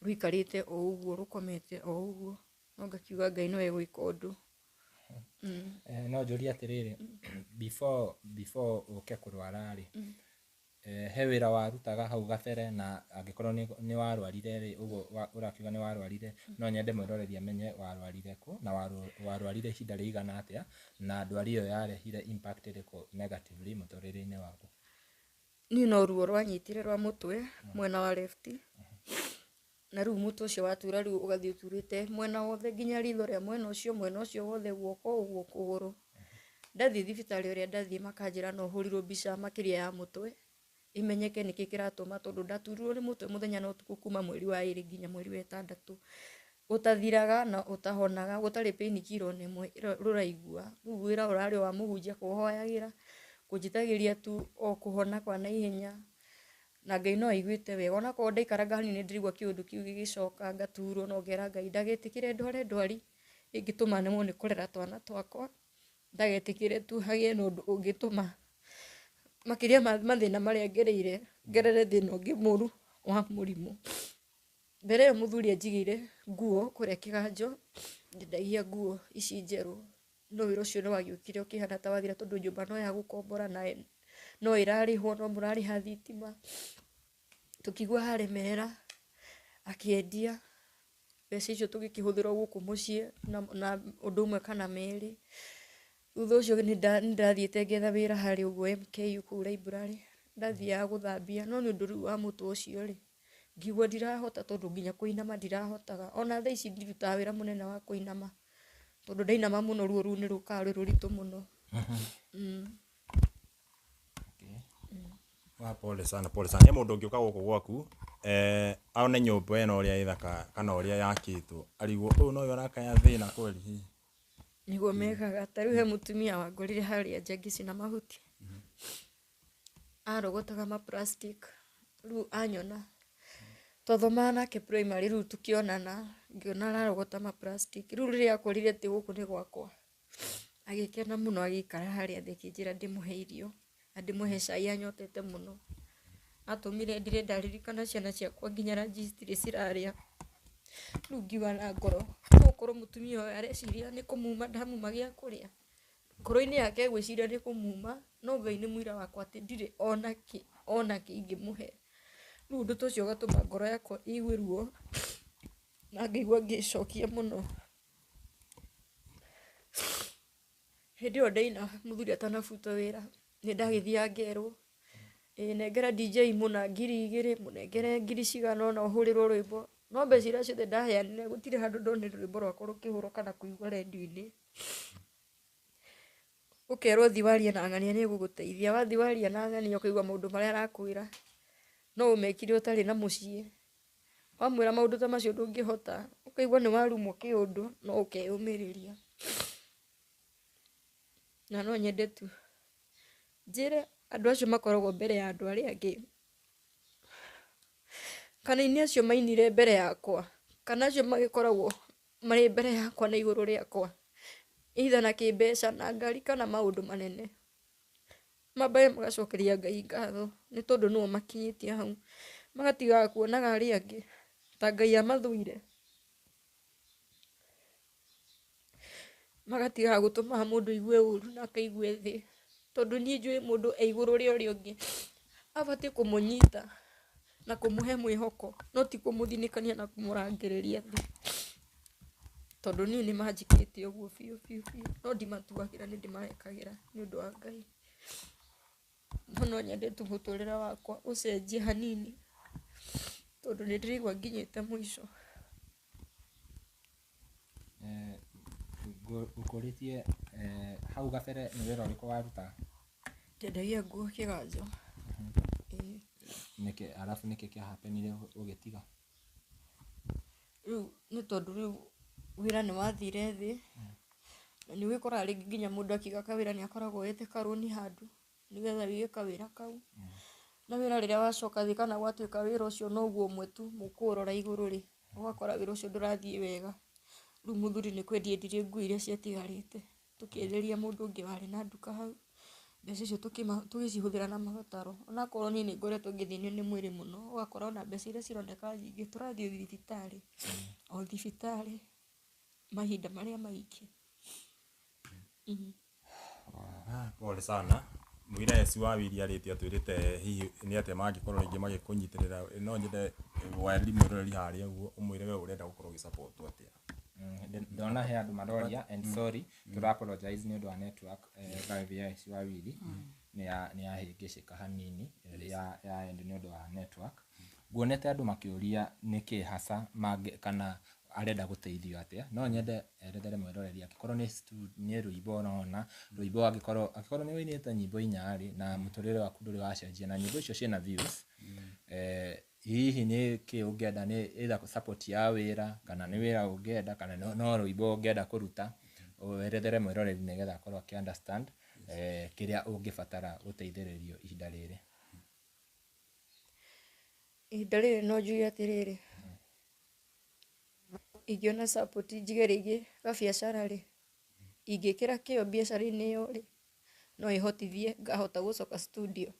Rũikarĩte o ũguo, rũkomete o ũguo, no ngakiuga Ngai no egwĩka ũndũ. No njũrie atĩrĩrĩ, before ũke kũrwara rĩ, he wĩra warutaga hau gabere na angĩkorwo nĩ warwarire rĩ, ũguo ũrakiuga nĩ warwarire, no nyende mwĩroreri amenye warwarire kũ na warwarire ihinda rĩigana atĩa na ndwari ĩyo yarehire impact ĩrĩkũ negatively mũtũrĩre-inĩ waku. Niĩ no ruo rwanyitire rwa mũtwe mwena wa left, na rĩu mũtwe ũcio watura rĩu ũgathiĩ ũturĩte mwena wothe nginya ritho rĩa mwena ũcio wothe, guoko ũguo, kũgũrũ. Ndathiĩ thibitarĩ ũrĩa ndathiĩ makanjĩra no hũrirwo mbica makĩria ya mũtwe, imenyeke nĩkĩ kĩratũma tondũ ndaturirwo nĩ mũtwe mũthenya na ũtukũ kuma mweri wa ĩrĩ nginya mweri wa ĩtandatũ. Ũtathiraga na ũtahonaga, gũtarĩ pain killer ona ĩmwe rũraigua. Rĩu wĩra ũrarĩ o wa mũhunjia kũhoyagĩra, kũnjĩtagĩria tu o kũhona kwa naihenya, na Ngai no aiguĩte wega. Onakorwo ndaikaranga hanini nĩ ndĩraigua kĩũndũ kĩu gĩgĩcoka ngaturwo, no ngera Ngai ndagetĩkĩre ndware ndwari ĩngĩtũma nemwo nĩ kũrera twana twakwa, ndagetĩkĩre tu hagĩe na ũndũ ũngĩtũma makĩria ma mathĩna marĩa ngereire, ngerere thĩna ũngĩ mũru wa mũrimũ. Mbere ĩyo mũthuri anjigĩire nguo kũrĩa kĩganjo, nyendagia nguo ici njerũ, no wĩra ũcio nĩ wagĩũkire ũkĩhana ta wathira tondũ nyũmba no ya gũkombora na no ĩrarĩhwo, no mũrarĩha thitima. Tũkĩigua haremerera, akĩendia, mbeca icio tũgĩkĩhũthĩra o gũkũ mũciĩ na ũndũ ũmwe kana merĩ. Thutha ũcio nĩ ndathiĩte ngetha wĩra harĩa ũguo MKU kũu library, ndathiaga gũthambia, no nĩ ũndũ rĩu wa mũtwe ũcio rĩ, ngĩigua ndirahota tondũ nginya kũinama ndirahotaga. Ona thaa ici ndirutaga wĩra mũnene wa kũinama, tondũ ndainama mũno ruo rũu nĩ rũkaga rwĩ rũritũ mũno. Wa pole sana, pole sana. He mũndũ ũngĩũka gũkũ gwaku one nyũmba ĩno ũrĩa ĩthaka kana ũrĩa yakĩtwo, arigwo ũyũ nowe ũrakaya thĩna kweli hihi? Nĩguo mekaga. Ta rĩu he mũtumia wangorire harĩa nja ngĩcina mahuti, arogotaga ma plastic, rĩu anyona, twathomaga nake primary, rĩu tũkĩonana, ngĩona ararogota ma plastic. Rĩu rĩrĩa akorire atĩ gũkũ nĩ gwakwa, agĩkena mũno agĩikara harĩa thĩ akĩnjĩra ndĩmũhe irio na ndĩmũhe cai, anyotete mũno. Atũmire ndire ndaririkana ciana ciakwa nginya ranji citirĩ cirarĩa. Rĩu ngiuga na ngoro, no ũkorwo mũtumia ũyũ areciria nĩ kũmuma ndamuma gĩa kũrĩa. Ngoro-inĩ yake egwĩciria nĩ kũmuma, no Ngai nĩ mũira wakwa atĩ ndirĩ ona kĩ ingĩmũhe. Rĩu ũndũ ta ũcio ũgatũma ngoro yakwa ĩigue ruo na ngaigua ngĩcokia mũno. Hĩndĩ ĩyo ndaina mũthuri atanabutwo wĩra, nĩ ndagĩthiaga ngerwo, ĩ nengera DJ mũna 2000, mũnengere ngiri cigana ũna ũhũrĩrwo rwĩmbo. No mbeca iria ciothe ndaheanire gũtirĩ handũ ndonire rwĩmbo rwakwa rũkĩhũrwo kana kũigua rendio-inĩ. Ũkerwo thiĩ warie na ng'ania nĩ egũgũteithia, wathiĩ waria na ng'ania ũkaigua maũndũ marĩa arakwĩra no ũmekire ũtarĩ na mũciĩ. Wamwĩra maũndũ ta macio ndũngĩhota, ũkaigua nĩ warumwo kĩũndũ no ũkeyũmĩrĩria. Na no nyende tu njĩre andũ acio makoragwo mbere ya andũ arĩa angĩ, kana aini acio mainire mbere yakwa, kana acio magĩkoragwo marĩ mbere yakwa na igũrũ rĩakwa, either na kĩmbeca na ngari kana maũndũ manene, mambae magacokeria Ngai ngatho nĩ tondũ nĩwe ũmakinyĩtie hau, magatigaga kuonaga arĩa angĩ ta Ngai amathũire, magatigaga gũtũmaga mũndũ aigue ũru na akaigue thĩ, tondũ niĩ njũĩ mũndũ e igũrũ rĩa ũrĩa ũngĩ abatiĩ kũmũnyita na kũmũhe mwĩhoko, no ti kũmũthinĩkania na kũmũrangĩrĩria thĩ, tondũ niĩ nĩ manjĩkĩte ũguo biũ biũ biũ, no ndimatuagĩra, nĩ ndĩmarekagĩra nĩ ũndũ wa Ngai. No no nyende tu mũtũrĩre wakwa ũcenjie hanini, tondũ nĩ ndĩraigua nginyĩte mũico. Ngũrĩtie hau gabere nĩ wĩra ũrĩkũ warutaga? Ndendagia nguo kĩganjo. Ĩĩ. Nĩkĩ arabu nĩkĩ kĩahapenire ũgĩtiga? Rĩu nĩ tondũ rĩu wĩra nĩ wathire thĩ, na nĩ ũgĩkoraga rĩngĩ nginya mũndũ akiuga kawĩra nĩ akoragwo oyete karũni handũ nĩgetha wĩige kawĩra kau. Na wĩra rĩrĩa wacoka thĩ kana gwatuĩka wĩra ũcio noguo ũmwe tu mũkũũrora igũrũ rĩ, ũgakora wĩra ũcio ndũrathiĩ wega. Rĩu mũthuri nĩ kwendia endirie nguo iria ciatigarĩte, tũkĩenderia mũndũ ũngĩ warĩ na nduka hau, mbeca icio tũgĩcihũthĩra na mabataro. Onakorwo niĩ nĩ ngoretwo ngĩthĩnio nĩ mwĩrĩ mũno, ũgakora ona mbeca iria cironeka nyingĩ tũrathiĩ thibitarĩ, o thibitarĩ mahinda marĩa maingĩ. Pole sana. Mũira eci wa wiri arĩtie atwĩrĩte hihi nĩ atĩa mangĩkorwo rĩngĩ magĩkũnyitĩrĩra, no nyende weri mwĩroreri harĩa ũguo ũmwĩre we ũrenda gũkorwo ũgĩsupport atĩa. Ndona he andũ maroria and sorry, tũra apologize nĩ ũndũ wa network, live ya eci wa wiri nĩ yahĩngĩcĩka hanini ya end nĩ ũndũ wa network. Nguonete andũ makĩũria nĩkĩ hasa kana arenda gũteithio atĩa, no nyende erethere mwĩroreri angĩkorwo nĩ rwĩmbo ũrona, rwĩmbo angĩkorwo nĩ ũinĩte nyĩmbo inya rĩ, na mũtũrĩre waku ndũrĩ wacenjia na nyĩmbo icio ciĩna views, hihi nĩ kĩ ũngĩenda, nĩ either support ya wĩra kana nĩ wĩra ũngĩenda kana no rwĩmbo ũngĩenda kũruta, werethere mwĩroreri nĩgetha akorwo akĩ understand kĩrĩa ũngĩbatara gũteithĩrĩrio ihinda rĩrĩ. Ihinda rĩrĩ no njuge atĩrĩrĩ, ingĩona support njige rĩngĩ gabiacara rĩ, ingĩkĩra kĩo biacara-inĩ ĩyo rĩ, no ĩhotithie ngahota gũcoka studio,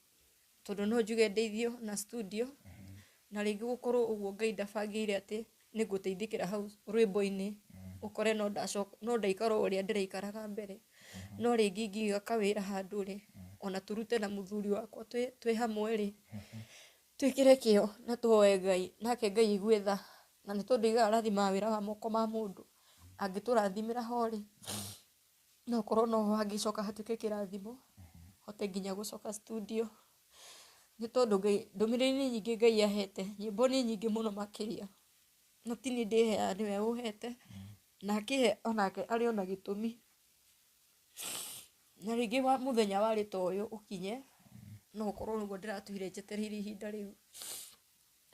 tondũ no njuge ndeithio na studio, na rĩngĩ gũkorwo ũguo Ngai ndabangĩire atĩ nĩ ngũteithĩkĩra hau rwĩmbo-inĩ, ũkore no ndacoka, no ndaikara o ũrĩa ndĩraikaraga mbere. No rĩngĩ ingĩiga kawĩra handũ rĩ, ona tũrute na mũthuri wakwa twĩ hamwe rĩ, twĩkĩre kĩo na tũhoe Ngai, nake Ngai aigue tha, na nĩ tondũ aigaga arathimaga wĩra wa moko ma mũndũ, angĩtũrathimĩra ho rĩ, no ũkorwo noho hangĩcoka hatuĩke kĩrathimo, hote nginya gũcoka studio. Nĩ tondũ Ngai, ndũmĩrĩri nĩ nyingĩ Ngai ahete, nyĩmbo nĩ nyingĩ mũno makĩria, no ti niĩ ndĩheaga nĩwe ũhete, na akĩhe onake arĩ ona gĩtũmi. Na rĩngĩ wa mũthenya warĩ ta ũyũ ũkinye, no ũkorwo nĩguo ndĩratũire njetereire ihinda rĩu,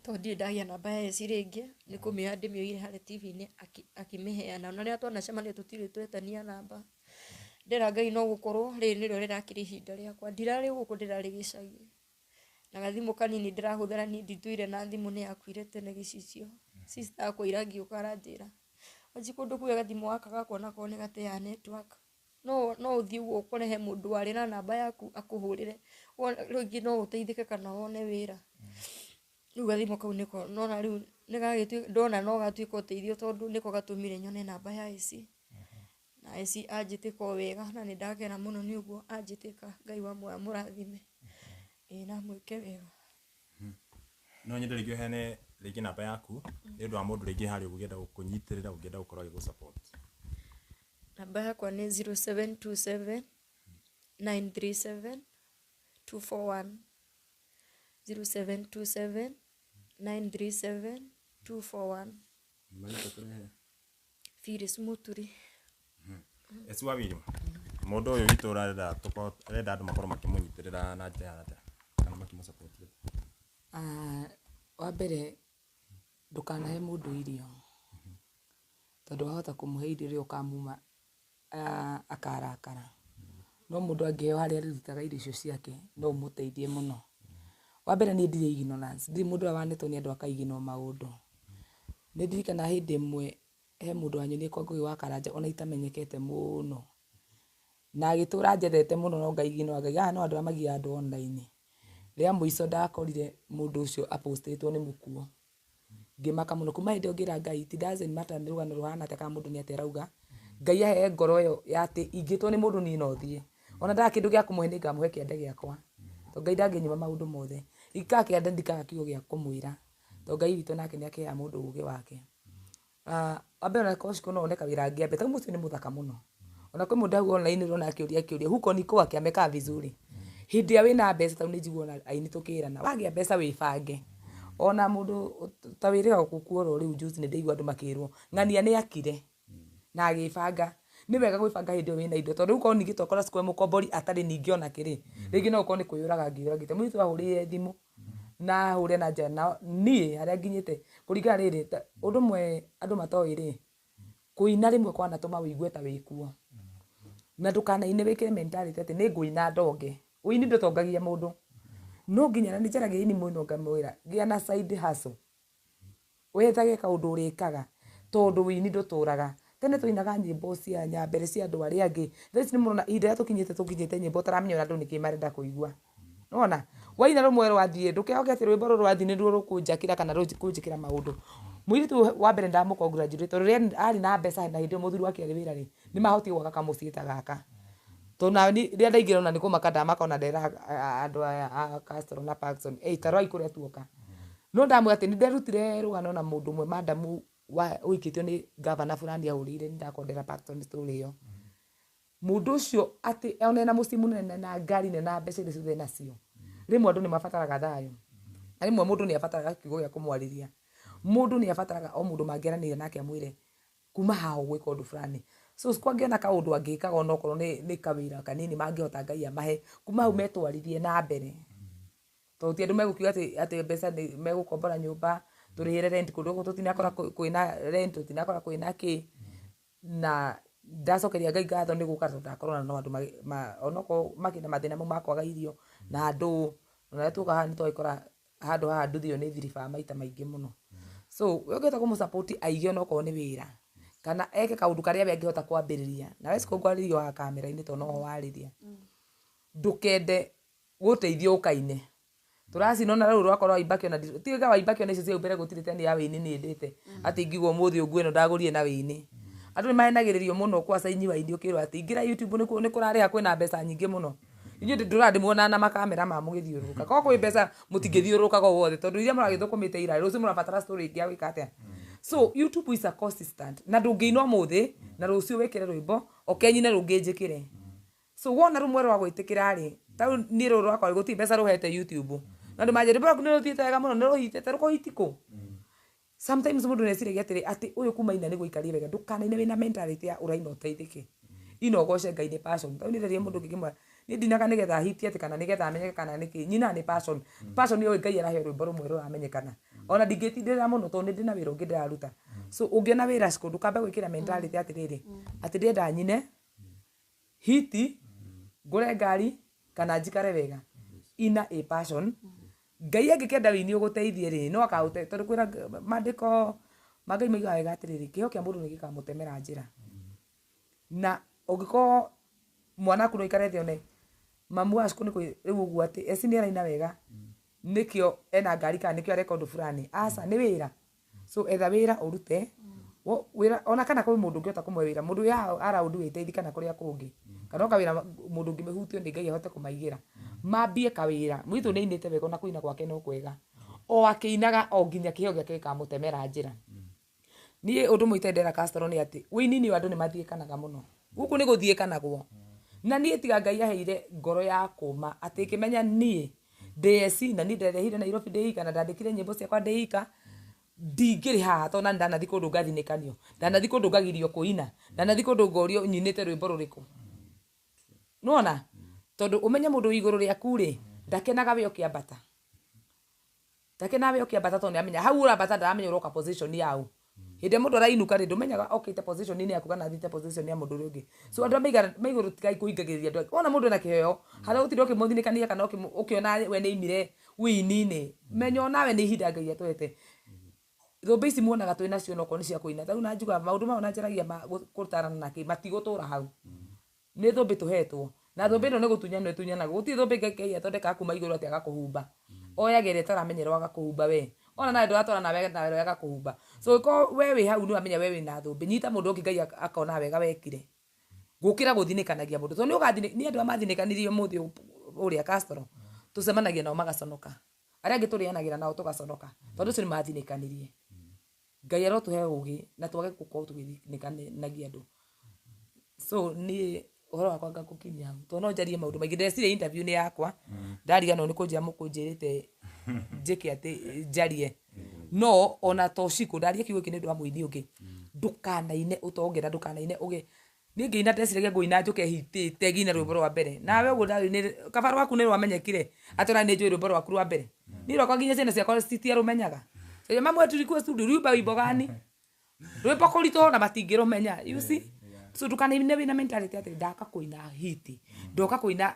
tondũ ndirĩ ndagĩa namba ya eci rĩngĩ, nĩ kũmĩoya ndĩmĩoire harĩa TV-inĩ akĩmĩheana. Ona rĩrĩa twanacemania tũtirĩ twetania namba. Ndĩra Ngai no gũkorwo rĩrĩ nĩrĩo rĩrakĩrĩ ihinda rĩakwa. Ndirarĩ gũkũ ndĩrarĩ gĩcagi. Na gathimũ kanini ndĩrahũthĩra niĩ nditũire na thimũ nĩ yakuire tene gĩcicio. Sister akwa ira ngĩũka aranjĩra, wanji kũndũ kuoya gathimũ gaka gakwa nako nĩ gateaga network. No ũthiĩ ũguo ũkore he mũndũ warĩ na namba yaku akũhũrĩre. Rĩngĩ no ũteithĩke kana wone wĩra. Rĩu gathimũ kau nĩko nona rĩu nĩgagĩtuĩka ndona no gatuĩka ũteithio tondũ nĩko gatũmire nyone namba ya eci. Na eci anjĩtĩka o wega na nĩ ndakena mũno nĩ ũguo anjĩtĩka. Ngai wa muoyo amũrathime. Ĩĩ na amwĩke wega. No nyende rĩngĩ ũheane rĩngĩ namba yaku nĩ ũndũ wa mũndũ rĩngĩ harĩa ũngĩenda gũkũnyitĩrĩra, ũngĩenda gũkorwo agĩgũ support. Namba yakwa nĩ 0727 937 241. 0727 937 241. Phyllis Muturi. Eci wa Wili, mũndũ ũyũ witũ ũrarenda tũkorwo arenda andũ makorwo makĩmũnyitĩrĩra na njĩra ya atĩa kana makĩmũ support? Ah, wa mbere ndũkanahe mũndũ irio, tondũ wahota kũmũhe irio rĩrĩa ũkamuma akarakara. No mũndũ angĩheo harĩa arĩrutaga irio icio ciake no ũmũteithie mũno. Wa mbere niĩ ndirĩ ignorance, ndirĩ mũndũ ũrĩa wanĩtwo nĩ andũ akaiginwo maũndũ. Nĩ ndirikanaga hĩndĩ ĩmwe he mũndũ wanyonirie kwa Ngũgĩ wa Karanja ona itamenyekete mũno, na agĩtũra njethete mũno no ngaiginwo, ngaiga aya no andũ arĩa magiaga andũ online. Rĩa mũico ndakorire mũndũ ũcio apostĩtwo nĩ mũkuo, ngĩmaka mũno. Kuma hĩndĩ ĩyo ngĩra Ngai it doesn't matter nĩ rũgano rũhana atĩa kana mũndũ nĩ atĩa arauga, Ngai ahe ngoro ĩyo ya atĩ ingĩtwo nĩ mũndũ niĩ no thiĩ, ona ndaga kĩndũ gĩa kũmũhe nĩ ngamũhe kĩande gĩakwa, tondũ Ngai ndangĩnyima maũndũ mothe. Ingĩkaga kĩande ndikaga kiugo gĩa kũmwĩra, tondũ Ngai witũ nake nĩ akĩheaga mũndũ ũgĩ wake. Wa mbere ona korwo Shiko no one kawĩra angĩambia, tondũ mũciĩ nĩ mũthaka mũno. Ona kwĩ mũndũ hau online ũrona akĩũria kĩũria, huko ni kwake amekaa vizuri. Hĩndĩ ĩrĩa wĩna mbeca, tondũ nĩ njiguaga ona aini tũkĩrana, wagĩa mbeca wĩbange. Ona mũndũ ta wĩrĩga gũkua oro rĩu juzi nĩ ndaigua andũ makĩrwo ng'ania nĩ akire na agĩbanga. Nĩ wega gwĩbanga hĩndĩ ĩyo wĩna indo, tondũ rĩu korwo ningĩ twakora Shiko e mũkombori atarĩ ningĩ ona kĩrĩ, rĩngĩ no ũkorwo nĩ kwĩyũraga angĩyũragĩte. Mũirĩtu ahũrĩire thimũ na ahũre na njĩra na niĩ harĩa nginyĩte kũringana rĩrĩ, ũndũ ũmwe andũ matoĩ rĩ, kũina rĩmwe kwanatũma wĩigue ta wĩkuo. Na ndũkanaine wĩkĩre mentality atĩ nĩ ngũina ndonge. Ũini ndũtongagia mũndũ. No nginya na nĩ njaragia aini mũno ngamwĩra gĩa na side hustle, wethage kaũndũ ũrĩkaga, tondũ ũini ndũtũraga. Tene twainaga nyĩmbo cia nyambere cia andũ arĩa angĩ, thaa ici nĩ mũrona ihinda rĩrĩa tũkinyĩte, tũkinyĩte nyĩmbo ũtaramenya ona andũ nĩkĩ marenda kũigua. Nĩwona waina rũmwe rwathiĩ, ndũkehoke atĩ rwĩmbo rũrũ rwathiĩ nĩruo rũkũnjakĩra kana rũkũnjĩkĩra maũndũ. Mũirĩtu wa mbere ndamũ congratulate tondũ rĩrĩa arĩ na mbeca na hĩndĩ ĩyo mũthuri wake arĩ wĩra rĩ, nĩ mahotire gwaka kamũciĩ ta gaka. Tondũ nani rĩrĩa ndaingĩra ona nĩ kũmaka ndamaka, ona nderaga andũ aya a Castro na Parkson, ĩ ta rorai kũrĩa tuoka. No ndamwĩra atĩ nĩ nderutire rũgano na mũndũ ũmwe madamu wa ũhikĩtio nĩ gavana fulani ahũrĩire, nĩ ndakondera Parkson story ĩyo. Mũndũ ũcio atĩ ona ena mũciĩ mũnene na ngari nene na mbeca iria ciothe enacio, rĩmwe andũ nĩ mabataraga thayũ, na rĩmwe mũndũ nĩ abataraga kiugo gĩa kũmwarĩria. Mũndũ nĩ abataraga o mũndũ mangĩaranĩria nake amwĩre kuma haha ũgwĩka ũndũ fulani. So Shiko angĩona kaũndũ angĩkaga onokorwo nĩ kawĩra kanini mangĩhota Ngai amahe, kuma hau metwarithie na mbere. Tondũ ti andũ megũkiuga atĩ mbeca nĩ megũkombora nyũmba tũrĩhĩre rent, kũndũ gũkũ tũtinakora kwĩna rent, tũtinakora kwĩna kĩ. Na ndacokeria Ngai ngatho nĩ gũka, tondũ ndakorwo no andũ onokorwo makĩna mathĩna mau ma kwaga irio na andũ, ona rĩrĩa tuoka haha nĩ twagĩkora handũ haha nduthi ĩyo nĩ thiribaa maita maingĩ mũno. So we ũngĩhota kũmũ support aige onokorwo nĩ wĩra kana eke kaũndũ karĩa we angĩhota kwambĩrĩria, nawe Shiko ngwarĩrio haha kamera-inĩ tondũ noho warĩria, ndũkende gũteithio ũkaine. Tũracina ona rũrũ rwakorwo Waibaki, ona tiga Waibaki, ona icio cia mbere gũtirĩ teni ya wĩini niĩ ndĩte atĩ ingĩigua ũmũthĩ ũngue ĩno ndagũrire na wĩini. Andũ nĩ mahenagĩrĩrio mũno kwaca inyi waini, ũkĩrwo atĩ ingĩra YouTube nĩ kũrarĩha, kwĩna mbeca nyingĩ mũno. Inyuĩ ndũra ndĩmuonaga na makamera ma mũgĩthiũrũrũka, korwo kwĩ mbeca mũtingĩthiũrũrũkaga o wothe, tondũ iria mũragĩthũkũmĩte ira, rũciũ mũrabatara story ĩngĩ ya gwĩka atĩa. So YouTube is a consistent, na ndũngĩina ũmũthĩ na rũciũ wĩkĩre rwĩmbo okenyine rũngĩ njĩkĩre. So wona rũmwe rwa gwĩtĩkĩra rĩ, ta rĩu niĩ rũrũ rwakwa gũtirĩ mbeca rũhete YouTube, na andũ manjĩra rwĩmbo rwaku nĩ rũthiĩte wega mũno, nĩ rũhitĩte rũkũhiti kũ. Sometimes mũndũ nĩ eciragia atĩrĩ atĩ ũyũ kuma ina nĩguo aikarire wega. Ndũkanaine wĩna mentality ya ũraina ũteithĩke, ina ũgoce Ngai nĩ passion. Tondũ niĩ ndarĩria mũndũ ũngĩ ngĩmwĩra niĩ ndinaga nĩgetha hitie atĩ kana nĩgetha amenyeke kana nĩkĩ, nyinaga nĩ passion. Passion ĩyo Ngai arahe rwĩmbo rũmwe rũramenyekana, ona ndingĩtindĩrĩra mũno tondũ nĩ ndĩ na wĩra ũngĩ ndĩraruta. So ũngĩona wĩra Shiko, ndũkambe gwĩkĩra mentality atĩrĩrĩ atĩ ndĩrenda nyine hiti ngũre ngari kana njikare wega. Ina a passion. Ngai angĩkenda wĩini ũgũteithie rĩ, no akaũte, tondũ kwĩra maandĩko ma Ngai maigaga wega atĩrĩrĩ, kĩheo kĩa mũndũ nĩ gĩkamũtemera njĩra. Na ũngĩkorwo mwana waku no aikare thĩ one mamu wa Shiko nĩ kwĩ rĩu ũguo atĩ eci nĩ araina wega nĩkĩo ena ngari kana nĩkĩo areka ũndũ fulani, aca nĩ wĩra. So etha wĩra ũrute wĩra, ona kana kwĩ mũndũ ũngĩhota kũmũhe wĩra, mũndũ wĩ haha around wĩteithie kana kũrĩa kũngĩ, kana o kawĩra mũndũ ũngĩmĩhutio nĩ Ngai ahote kũmaigĩra mambie kawĩra. Mũirĩtu nĩ ainĩte wega, ona kũina gwake no kwega, o akĩinaga o nginya kĩheo gĩake gĩkamũtemera njĩra. Niĩ ũndũ ũmwe itendera Castro nĩ atĩ wĩini-inĩ andũ nĩ mathiĩkanaga mũno. Gũkũ nĩ gũthiĩkanagwo. Na niĩ tiga Ngai aheire ngoro ya kũma atĩ ĩkĩmenya niĩ ndĩ eci na niĩ nderehire Nairobi ndĩ ika na ndandĩkire nyĩmbo ciakwa ndĩ ika, ndingĩrĩ haha tondũ nani ndanathi kũndũ ngathinĩkanio, ndanathi kũndũ ngagirio kũina, ndanathi kũndũ ngorio nyinĩte rwĩmbo rũrĩkũ. Nĩwona? Tondũ ũmenye mũndũ wĩ igũrũ rĩaku rĩ, ndakenaga we ũkĩambata. Ndakenaga we ũkĩambata tondũ nĩamenya hau ũrambata ndaramenya ũroka position yaũ. Hĩndĩ ĩrĩa mũndũ arainũka rĩ, ndũmenyaga okĩte position inĩ yaku kana athiĩte position ya mũndũ ũrĩa ũngĩ. So andũ arĩa me igũrũ tigai kũhingagĩrĩria andũ angĩ. Wona mũndũ ena kĩheo, harĩa ũgũtinda ũkĩmũthinĩkania kana ũkĩona we nĩaimire wĩini-inĩ, menya onawe nĩ ihinda Ngai atũhete. Thũmbĩ ici muonaga twĩ nacio onokorwo nĩ cia kũina. Ta rĩu na njugaga maũndũ maya ona njaragia ma gũtarana na kĩ, matigũtũra hau. Nĩ thũmbĩ tũhetwo. Na thũmbĩ ĩno nĩ gũtunyanwo ĩtunyanagwo. Gũtirĩ thũmbĩ Ngai athondekaga kuma igũrũ atĩ agakũhumba. Oyaga ĩrĩa ĩtaramenyerwo agakũhumba we. Ona nawe ndũratwarana nawe nawe agakũhumba. So ũngĩkorwo we wĩ hau nĩwamenya we wĩna thũmbĩ, nyita mũndũ ũngĩ Ngai akona wega wekire. Gũkĩra gũthinĩkanagia mũndũ. Tondũ nĩ nĩ andũ arĩa mathinĩkanirie ũmũthĩ ũrĩa Castro, tũcemanagia nao magaconoka. Arĩa angĩ tũrĩanagĩra nao tũgaconoka. Tondũ acio nĩ mathinĩkanirie. Ngai arotũhe ũgĩ na twage gũkorwo tũgĩthinĩkanagia andũ. So niĩ ũhoro wakwa ngakũkinyia hau tondũ no njarie maũndũ maingĩ. Ndeciria interview nĩ yakwa, ndariganĩrwo nĩ kũnjĩra mũkũnjĩrĩte njĩke atĩ njarie. No ona to Shiko ndaria kiugo gĩkĩ nĩ ũndũ wa mũini ũngĩ. Ndũkanaine ũtonge na ndũkanaine ũgĩe. Niĩ ngĩina ndeciragia ngũina njũke hitĩte ngĩina rwĩmbo rwa mbere. Nawe ũguo ndarũinire kaba rwaku nĩ rwamenyekire atĩ ona nĩ njũĩ rwĩmbo rwaku rwa mbere. Niĩ rwakwa nginya ciana ciakwa citiarũmenyaga. Mamwe tulikuwa studio uliimba wimbo gani? Rwĩmbo kũritũha ona matingĩrũmenya. You see? So ndũkanaine wĩna mentality atĩ ndaka kũina hiti, ndoka kũina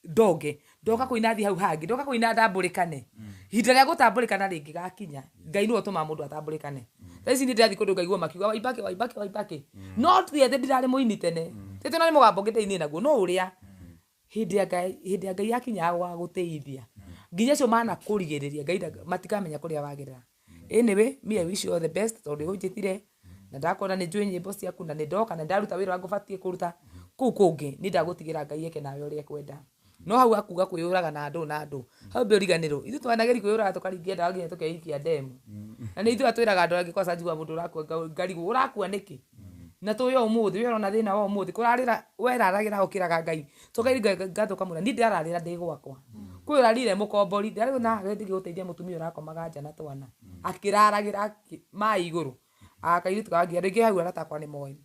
ndonge, ndoka kũina thiĩ hau hangĩ, ndoka kũina ndambũrĩkane. Ihinda rĩa gũtambũrĩkana rĩngĩgakinya, Ngai nĩwe ũtũmaga mũndũ atambũrĩkane. Thaa ici niĩ ndĩrathiĩ kũndũ ngaigua makiuga Waibaki, Waibaki, Waibaki. No ti atĩ ndirarĩ mũini tene. Ti atĩ no nĩ mũgambo ũngĩ ndĩrainire naguo, no ũrĩa hĩndĩ ya Ngai, hĩndĩ ya Ngai yakinya ya gũgagũtĩithia, nginya acio manakũrigĩrĩria Ngai matikamenya kũrĩa wagerera. Anyway, me I wish you all the best tondũ nĩũnjĩtire na ndakuona nĩ njũĩ nyĩmbo ciaku na nĩ ndoka na ndaruta wĩra ũrĩa ngũbatiĩ kũruta. Kũu kũngĩ niĩ ndagũtigĩra Ngai eke nawe ũrĩa ekwenda. No hau hakuga kwĩyũraga na andũ na andũ, hau mbe ũriganĩrwo. Ithuĩ twanageria kwĩyũraga tũkaringia ndawa nginya tũkeikia ndemu. Na nĩ ithuĩ twĩraga andũ angĩ kwanza njiguaga mũndũ ũrakua ngarigwo ũrakua nĩkĩ? Na tũĩ o ũmũthĩ, we ũrona thĩna wa ũmũthĩ, kũrarĩra weraragĩra ũkĩraga Ngai. Tũkaigua ngatho kamũira, niĩ ndĩrararĩra ndĩ gwakwa. Kwĩ ũrarire mũkombori, ndarĩ na gũteithia mũtumia ũrakomaga nja na twana. Akĩraragĩra maĩ igũrũ. Kairĩtu kangia, andũ aingĩ hau arata akwa nĩ moĩ.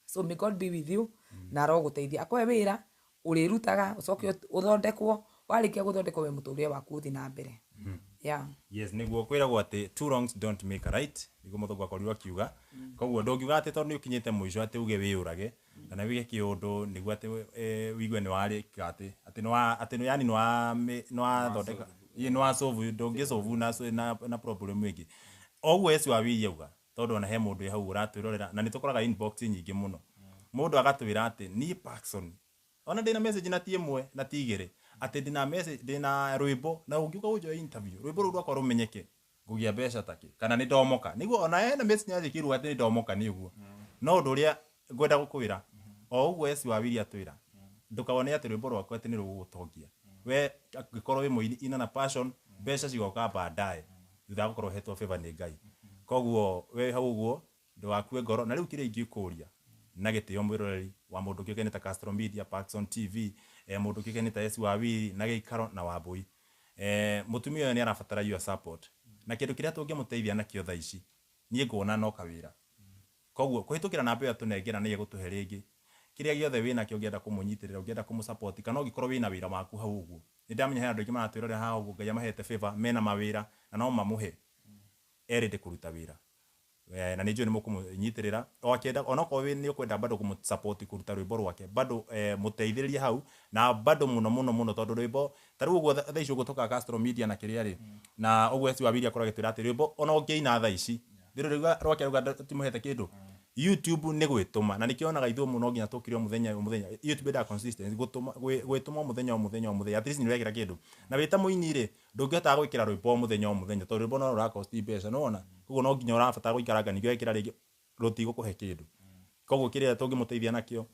So may God be with you na arogũteithia. Akũhe wĩra ũrĩrutaga ũcoke ũthondekwo, warĩkia gũthondekwo we mũtũrĩre waku ũthiĩ na mbere. Yeah. Yes, nĩguo kwĩragwo atĩ two wrongs don't make a right, nĩguo mũthũngũ akorirwo akiuga. Koguo ndũngiuga atĩ tondũ nĩ ũkinyĩte mũico atĩ uge wĩyũrage kana wĩke kĩũndũ nĩguo atĩ ũigue nĩ warĩka atĩ atĩ nĩ wa atĩ yani nĩ wathondeka nĩ wa solve, ndũngĩ solve na problem ĩngĩ. O ũguo Yesu wa auga tondũ ona he mũndũ wĩ hau ũratwĩrorera na nĩ tũkoraga inbox nyingĩ mũno. Mũndũ agatwĩra atĩ niĩ Parkson ona ndĩna message na ti ĩmwe na ti igĩrĩ atĩ ndĩna message ndĩna rwĩmbo na ũngĩũka ũnjoe interview rwĩmbo rũu rwakwa rũmenyeke ngũgĩa mbeca takĩ kana nĩ ndomoka nĩguo ona hena message yanjĩkĩirwo atĩ nĩ ndomoka nĩ ũguo. No ũndũ ũrĩa ngwenda gũkwĩra o ũguo Yesu wa Wili atwĩra ndũkawone atĩ rwĩmbo rwaku atĩ nĩ rũgũgũtongia. We angĩkorwo wĩ mũini ina na passion, mbeca cigoka baadaye thutha wa gũkorwo ũhetwo favor nĩ Ngai. Koguo we hau ũguo ndũgakue ngoro. Na rĩu kĩrĩa ingĩkũria na gĩtĩo mwĩroreri wa mũndũ ũkĩũkaine ta Castro Media, Parkson TV, mũndũ ũkĩũkaine ta Yesu wa Wili na gĩikaro na Wambui. Mũtumia ũyũ nĩ arabatara your support na kĩndũ kĩrĩa tũngĩmũteithia nakĩo thaa ici niĩ nguona no kawĩra. Koguo kũhĩtũkĩra namba ĩyo atũnengera nĩ egũtũhe rĩngĩ kĩrĩa gĩothe wĩnakĩo ũngĩenda kũmũnyitĩrĩra, ũngĩenda kũmũsupport kana ũngĩkorwo wĩna wĩra waku hau ũguo. Nĩ ndamenya hena andũ aingĩ maratwĩrorera haha ũguo Ngai amahete favor mena mawĩra na no mamũhe erĩndĩ kũruta wĩra. Na nĩ njũĩ nĩ mũkũmũnyitĩrĩra o akĩenda onokorwo nĩ ũkwenda bado kũmũsupport kũruta rwĩmbo rwake bado mũteithĩrĩrie hau na bado mũno mũno mũno tondũ rwĩmbo ta rĩu ũguo thaa ici ũguo tũkaga Castro Media na kĩrĩa rĩ na ũguo Yesu wa Wili akorwo agĩtwĩra atĩ rwĩmbo ona ũngĩina thaa ici rĩrĩ rwake rauga timũhete kĩndũ YouTube nĩ gwĩtũma na nĩkĩo onaga ithuĩ mũno nginya tũkire o mũthenya o mũthenya YouTube yendaga consistency gũtũma gwĩtũma o mũthenya o mũthenya o mũthenya at least nĩ ũrekĩra kĩndũ na wĩ ta mũini rĩ ndũngĩhota gwĩkĩra rwĩmbo o mũthenya o mũthenya tondũ rwĩmbo no rũrakosti mbeca nĩwona koguo no nginya ũrabatara gũikaranga ningĩ wekĩra rĩngĩ rũtigũkũhe kĩndũ. Koguo kĩrĩa tũngĩmũteithia nakĩo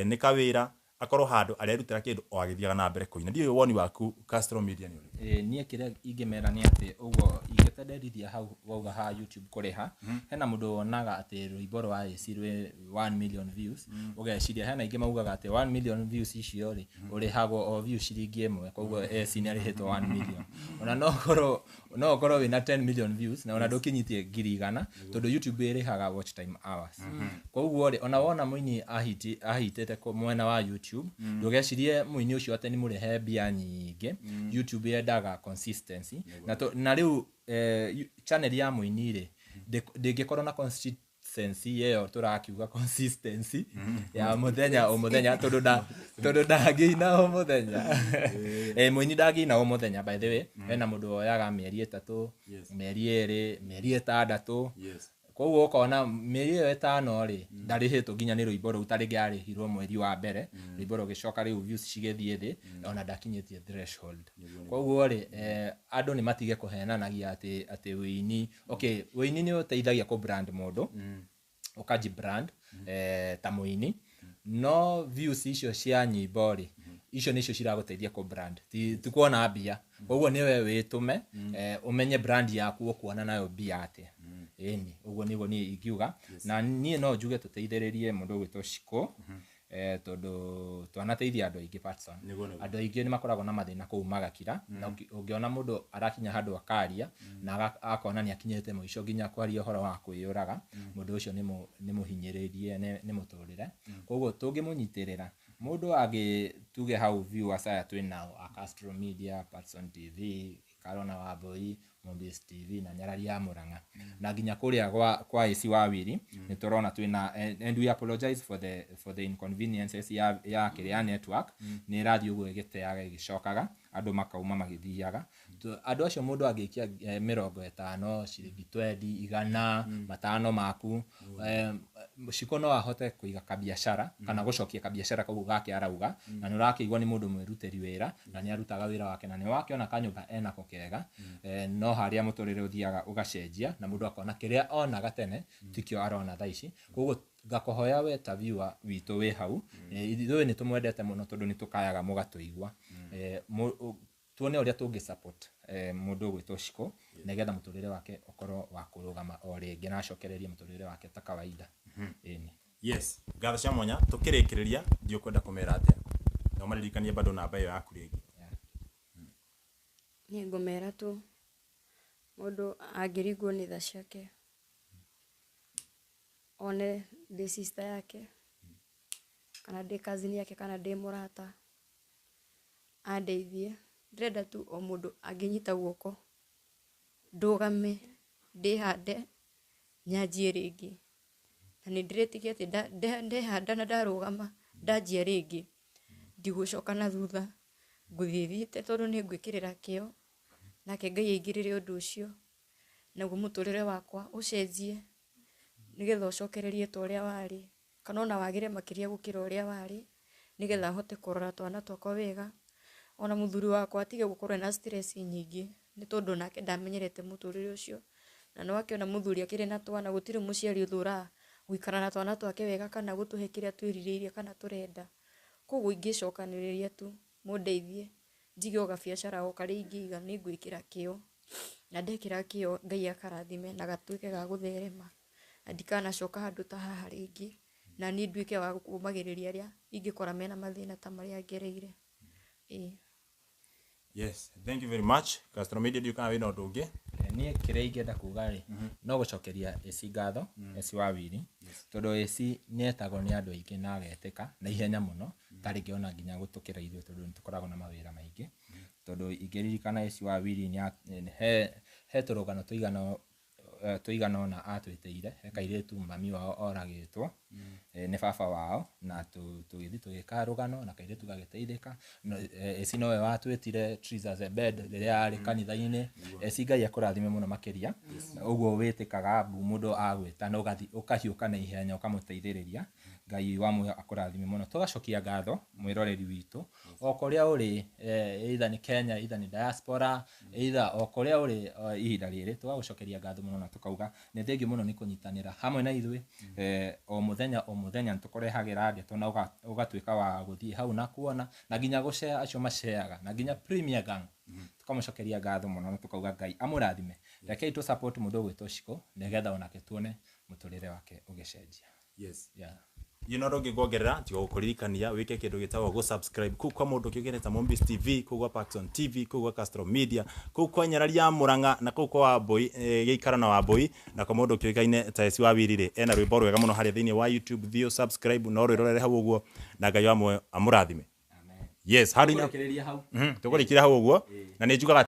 nĩ kawĩra Akorwo handũ arerutĩra kĩndũ o agĩthiaga na mbere kũina. Ndiũĩ woni waku Castro Media nĩ ũrĩkũ? Niĩ kĩrĩa ingĩmera nĩ atĩ ũguo ingĩtenderithia hau wauga ha YouTube kũrĩha, hena mũndũ wonaga atĩ rwĩmbo rwa AC rwĩ 1 million views, ũgeciria hena aingĩ maugaga atĩ 1 million views icio rĩ ũrĩhagwo o view ciringi ĩmwe, koguo AC nĩ arĩhĩtwo 1 million. Ona no ũkorwo wĩna 10 million views na ona ndũkinyĩtie 100,000 tondũ YouTube ĩrĩhaga watch time hours. Koguo rĩ ona wona mũini ahitĩte mwena wa YouTube, ndũgecirie mũini ũcio atĩ nĩ mũrĩhe mbia nyingĩ. YouTube yendaga consistency na rĩu channel ya mũini rĩ ndĩngĩkorwo na consistency ĩyo tũrakiuga consistency ya mũthenya o mũthenya tondũ ndangĩina o mũthenya. Mũini ndangĩina o mũthenya, by the way. Hena mũndũ woyaga mĩeri 3, mĩeri 2, mĩeri 6. Koguo ũkona mĩeri ĩyo 5 rĩ ndarĩhĩtwo nginya nĩ rwĩmbo rũu, ta rĩngĩ arĩhirwo mweri wa mbere, rwĩmbo rũgĩcoka rĩu views cigĩthiĩ thĩ, ona ndakinyĩtie threshold. Koguo rĩ andũ nĩ matige kũhenanagia atĩ wĩini, okay, wĩini nĩ ũteithagia kũ brand mũndũ, ũkaji brand ta mũini, no views icio cia nyĩmbo rĩ icio nĩcio ciragũteithia kũ brand, ti kuona mbia. Koguo nĩwe wĩtũme ũmenye brand yaku ũkuona nayo mbia atĩa. Ĩni ũguo nĩguo niĩ ingiuga. Na niĩ no njuge tũteithĩrĩrie mũndũ ũgwĩtwo Shiko, tondũ twanateithia andũ aingĩ Patson. Andũ aingĩ nĩ makoragwo na mathĩna kũu magakira, na ũngĩona mũndũ arakinya handũ akaria na akona nĩ akinyĩte mũico nginya kwaria ũhoro wa kwĩyũraga, mũndũ ũcio nĩ mũhinyĩrĩrie nĩ mũtũrĩre. Koguo tũngĩmũnyitĩrĩra mũndũ angĩ tuge hau viewers aya twĩ nao a Castro Media, Patson TV, Karona Wambui, Mombis TV na Nyarari ya Murang'a, na nginya kũrĩa kwa AC Wawiri nĩ tũrona twĩna, and we apologize for the inconveniences ya kĩrĩa network nĩ ĩrathiĩ ũguo ĩgĩteaga ĩgĩcokaga, andũ makauma magĩthiaga. Andũ acio mũndũ angĩikia 50, ciringi 20, 100, 5 maku, Shiko no ahote kũiga kabiacara kana gũcokia kabiacara kau gake arauga, na nĩ ũrakĩigua nĩ mũndũ mwĩrutĩri wĩra na nĩ arutaga wĩra wake na nĩ wakĩona kanyũmba enako kega, no harĩa mũtũrĩre ũthiaga ũgacenjia na mũndũ akona kĩrĩa onaga tene tikĩo arona thaa ici. Koguo ngakũhoya we ta viewer witũ wĩ hau, ithuĩ nĩ tũmwendete mũno tondũ nĩ tũkayaga mũgatũigua, tuone ũrĩa tũngĩ support mũndũ ũgwĩtwo Shiko nĩgetha mũtũrĩre wake ũkorwo wa kũrũgama o rĩngĩ na acokererie mũtũrĩre wake ta kawaida. Ĩni. Yes, ngatho cia mwanya. Tũkĩrĩkĩrĩria ndiũkwenda kũmera atĩa, no maririkanie bado namba ĩyo yaku rĩngĩ. Niĩ ngũmera tu mũndũ angĩringwo nĩ tha ciake one ndĩ sister yake kana ndĩ cousin yake kana ndĩ mũrata andeithie. Ndĩrenda tu o mũndũ angĩnyita guoko ndũgame ndĩhande nyanjie rĩngĩ, na nĩ ndĩrĩtĩkia atĩ ndehanda na ndarũgama ndanjia rĩngĩ ndigũcoka na thutha, ngũthiĩ thiĩte tondũ nĩ ngwĩkĩrĩra kĩo, nake Ngai aingĩrĩre ũndũ ũcio naguo mũtũrĩre wakwa ũcenjie nĩgetha ũcokererie ta ũrĩa warĩ, kana ona wagĩre makĩria gũkĩra ũrĩa warĩ, nĩgetha hote kũrora twana twakwa wega, ona mũthuri wakwa atige gũkorwo ena stress nyingĩ nĩ tondũ nake ndamenyerete mũtũrĩre ũcio, na nĩ wakĩona mũthuri akĩrĩ na twana gũtirĩ mũciari ũthũraga gũikara na twana twake wega kana gũtũhe kĩrĩa twĩrirĩirie kana tũrenda. Koguo ingĩcokanĩrĩria tu mũndeithie njige o gabiacara o karĩa ingĩiga nĩ ngwĩkĩra kĩo, na ndekĩra kĩo Ngai akarathime na gatuĩke ga gũtherema na ndikanacoka handũ ta haha rĩngĩ, na niĩ nduĩke wa kũmagĩrĩria arĩa ingĩkora mena mathĩna ta marĩa ngereire. Yes, thank you very much. Castro Media, ndiũĩ kana wĩna ũndũ ũngĩ? Niĩ kĩrĩa ingĩenda kuga rĩ, no gũcokeria AC ngatho, AC Wawiri, tondũ AC nĩ etagwo nĩ andũ aingĩ na agetĩka na ihenya mũno, ta rĩngĩ ona nginya gũtũkĩra ithuĩ tondũ nĩ tũkoragwo na mawĩra maingĩ. Tondũ ingĩririkana AC Wawiri he tũrũgano tũigana ũna atwĩtĩire, he kairĩtu mami wao oragĩtwo nĩ baba wao, na tũgĩthiĩ tũgĩka rũgano na kairĩtu gagĩteithĩka. AC nowe watwĩtire Trees as a bed rĩrĩa arĩ kanitha-inĩ. AC Ngai akũrathime mũno makĩria, ũguo wĩtĩkaga mbu mũndũ agwĩta na ũgathiĩ ũkahiũka na ihenya ũkamũteithĩrĩria. Ngai wa muoyo akũrathime mũno. Tũgacokia ngatho mwĩroreri witũ o kũrĩa ũrĩ, either nĩ Kenya, either nĩ diaspora, either o kũrĩa ũrĩ ihinda rĩrĩ, tũgagũcokeria ngatho mũno na tũkauga nĩ thengiũ mũno nĩ kũnyitanĩra hamwe na ithuĩ o mũthenya. Mũthenya o mũthenya nĩ tũkũrehagĩra ndeto na ũgatuĩka wa gũthiĩ hau na kuona na nginya gũcea acio maceaga na nginya Premier Gang tukamũcokeria ngatho mũno na tukauga Ngai amũrathime. Rekei tũ support mũndũ ũgwĩtwo Shiko nĩgetha onake tuone mũtũrĩre wake ũgĩcenjia. Yes. Yeah. You know ndå ngwongerera tiga gå wike kä ndå gä tagwo gå subscribe kuu kwa må ndå kä gä ta Mombis TV, kuu gwa Paxson TV, kuu gwa Castro Media, kuu kwa Nyarari ya Murang'a na kuu kwa Wambui gä na Wambui na kwa må ndå kä kaine ta Esi wa Wiri rä ena rwä mbo rwega må no harä thä inä wa YouTube. Thiĩ subscribe no rwĩrorere hau ũguo na Ngai wa muoyo amũrathime. Amen. Yes, handũ Tũkũrĩkĩrĩria hau. Tũkũrĩkĩria hau ũguo na nĩ njugaga.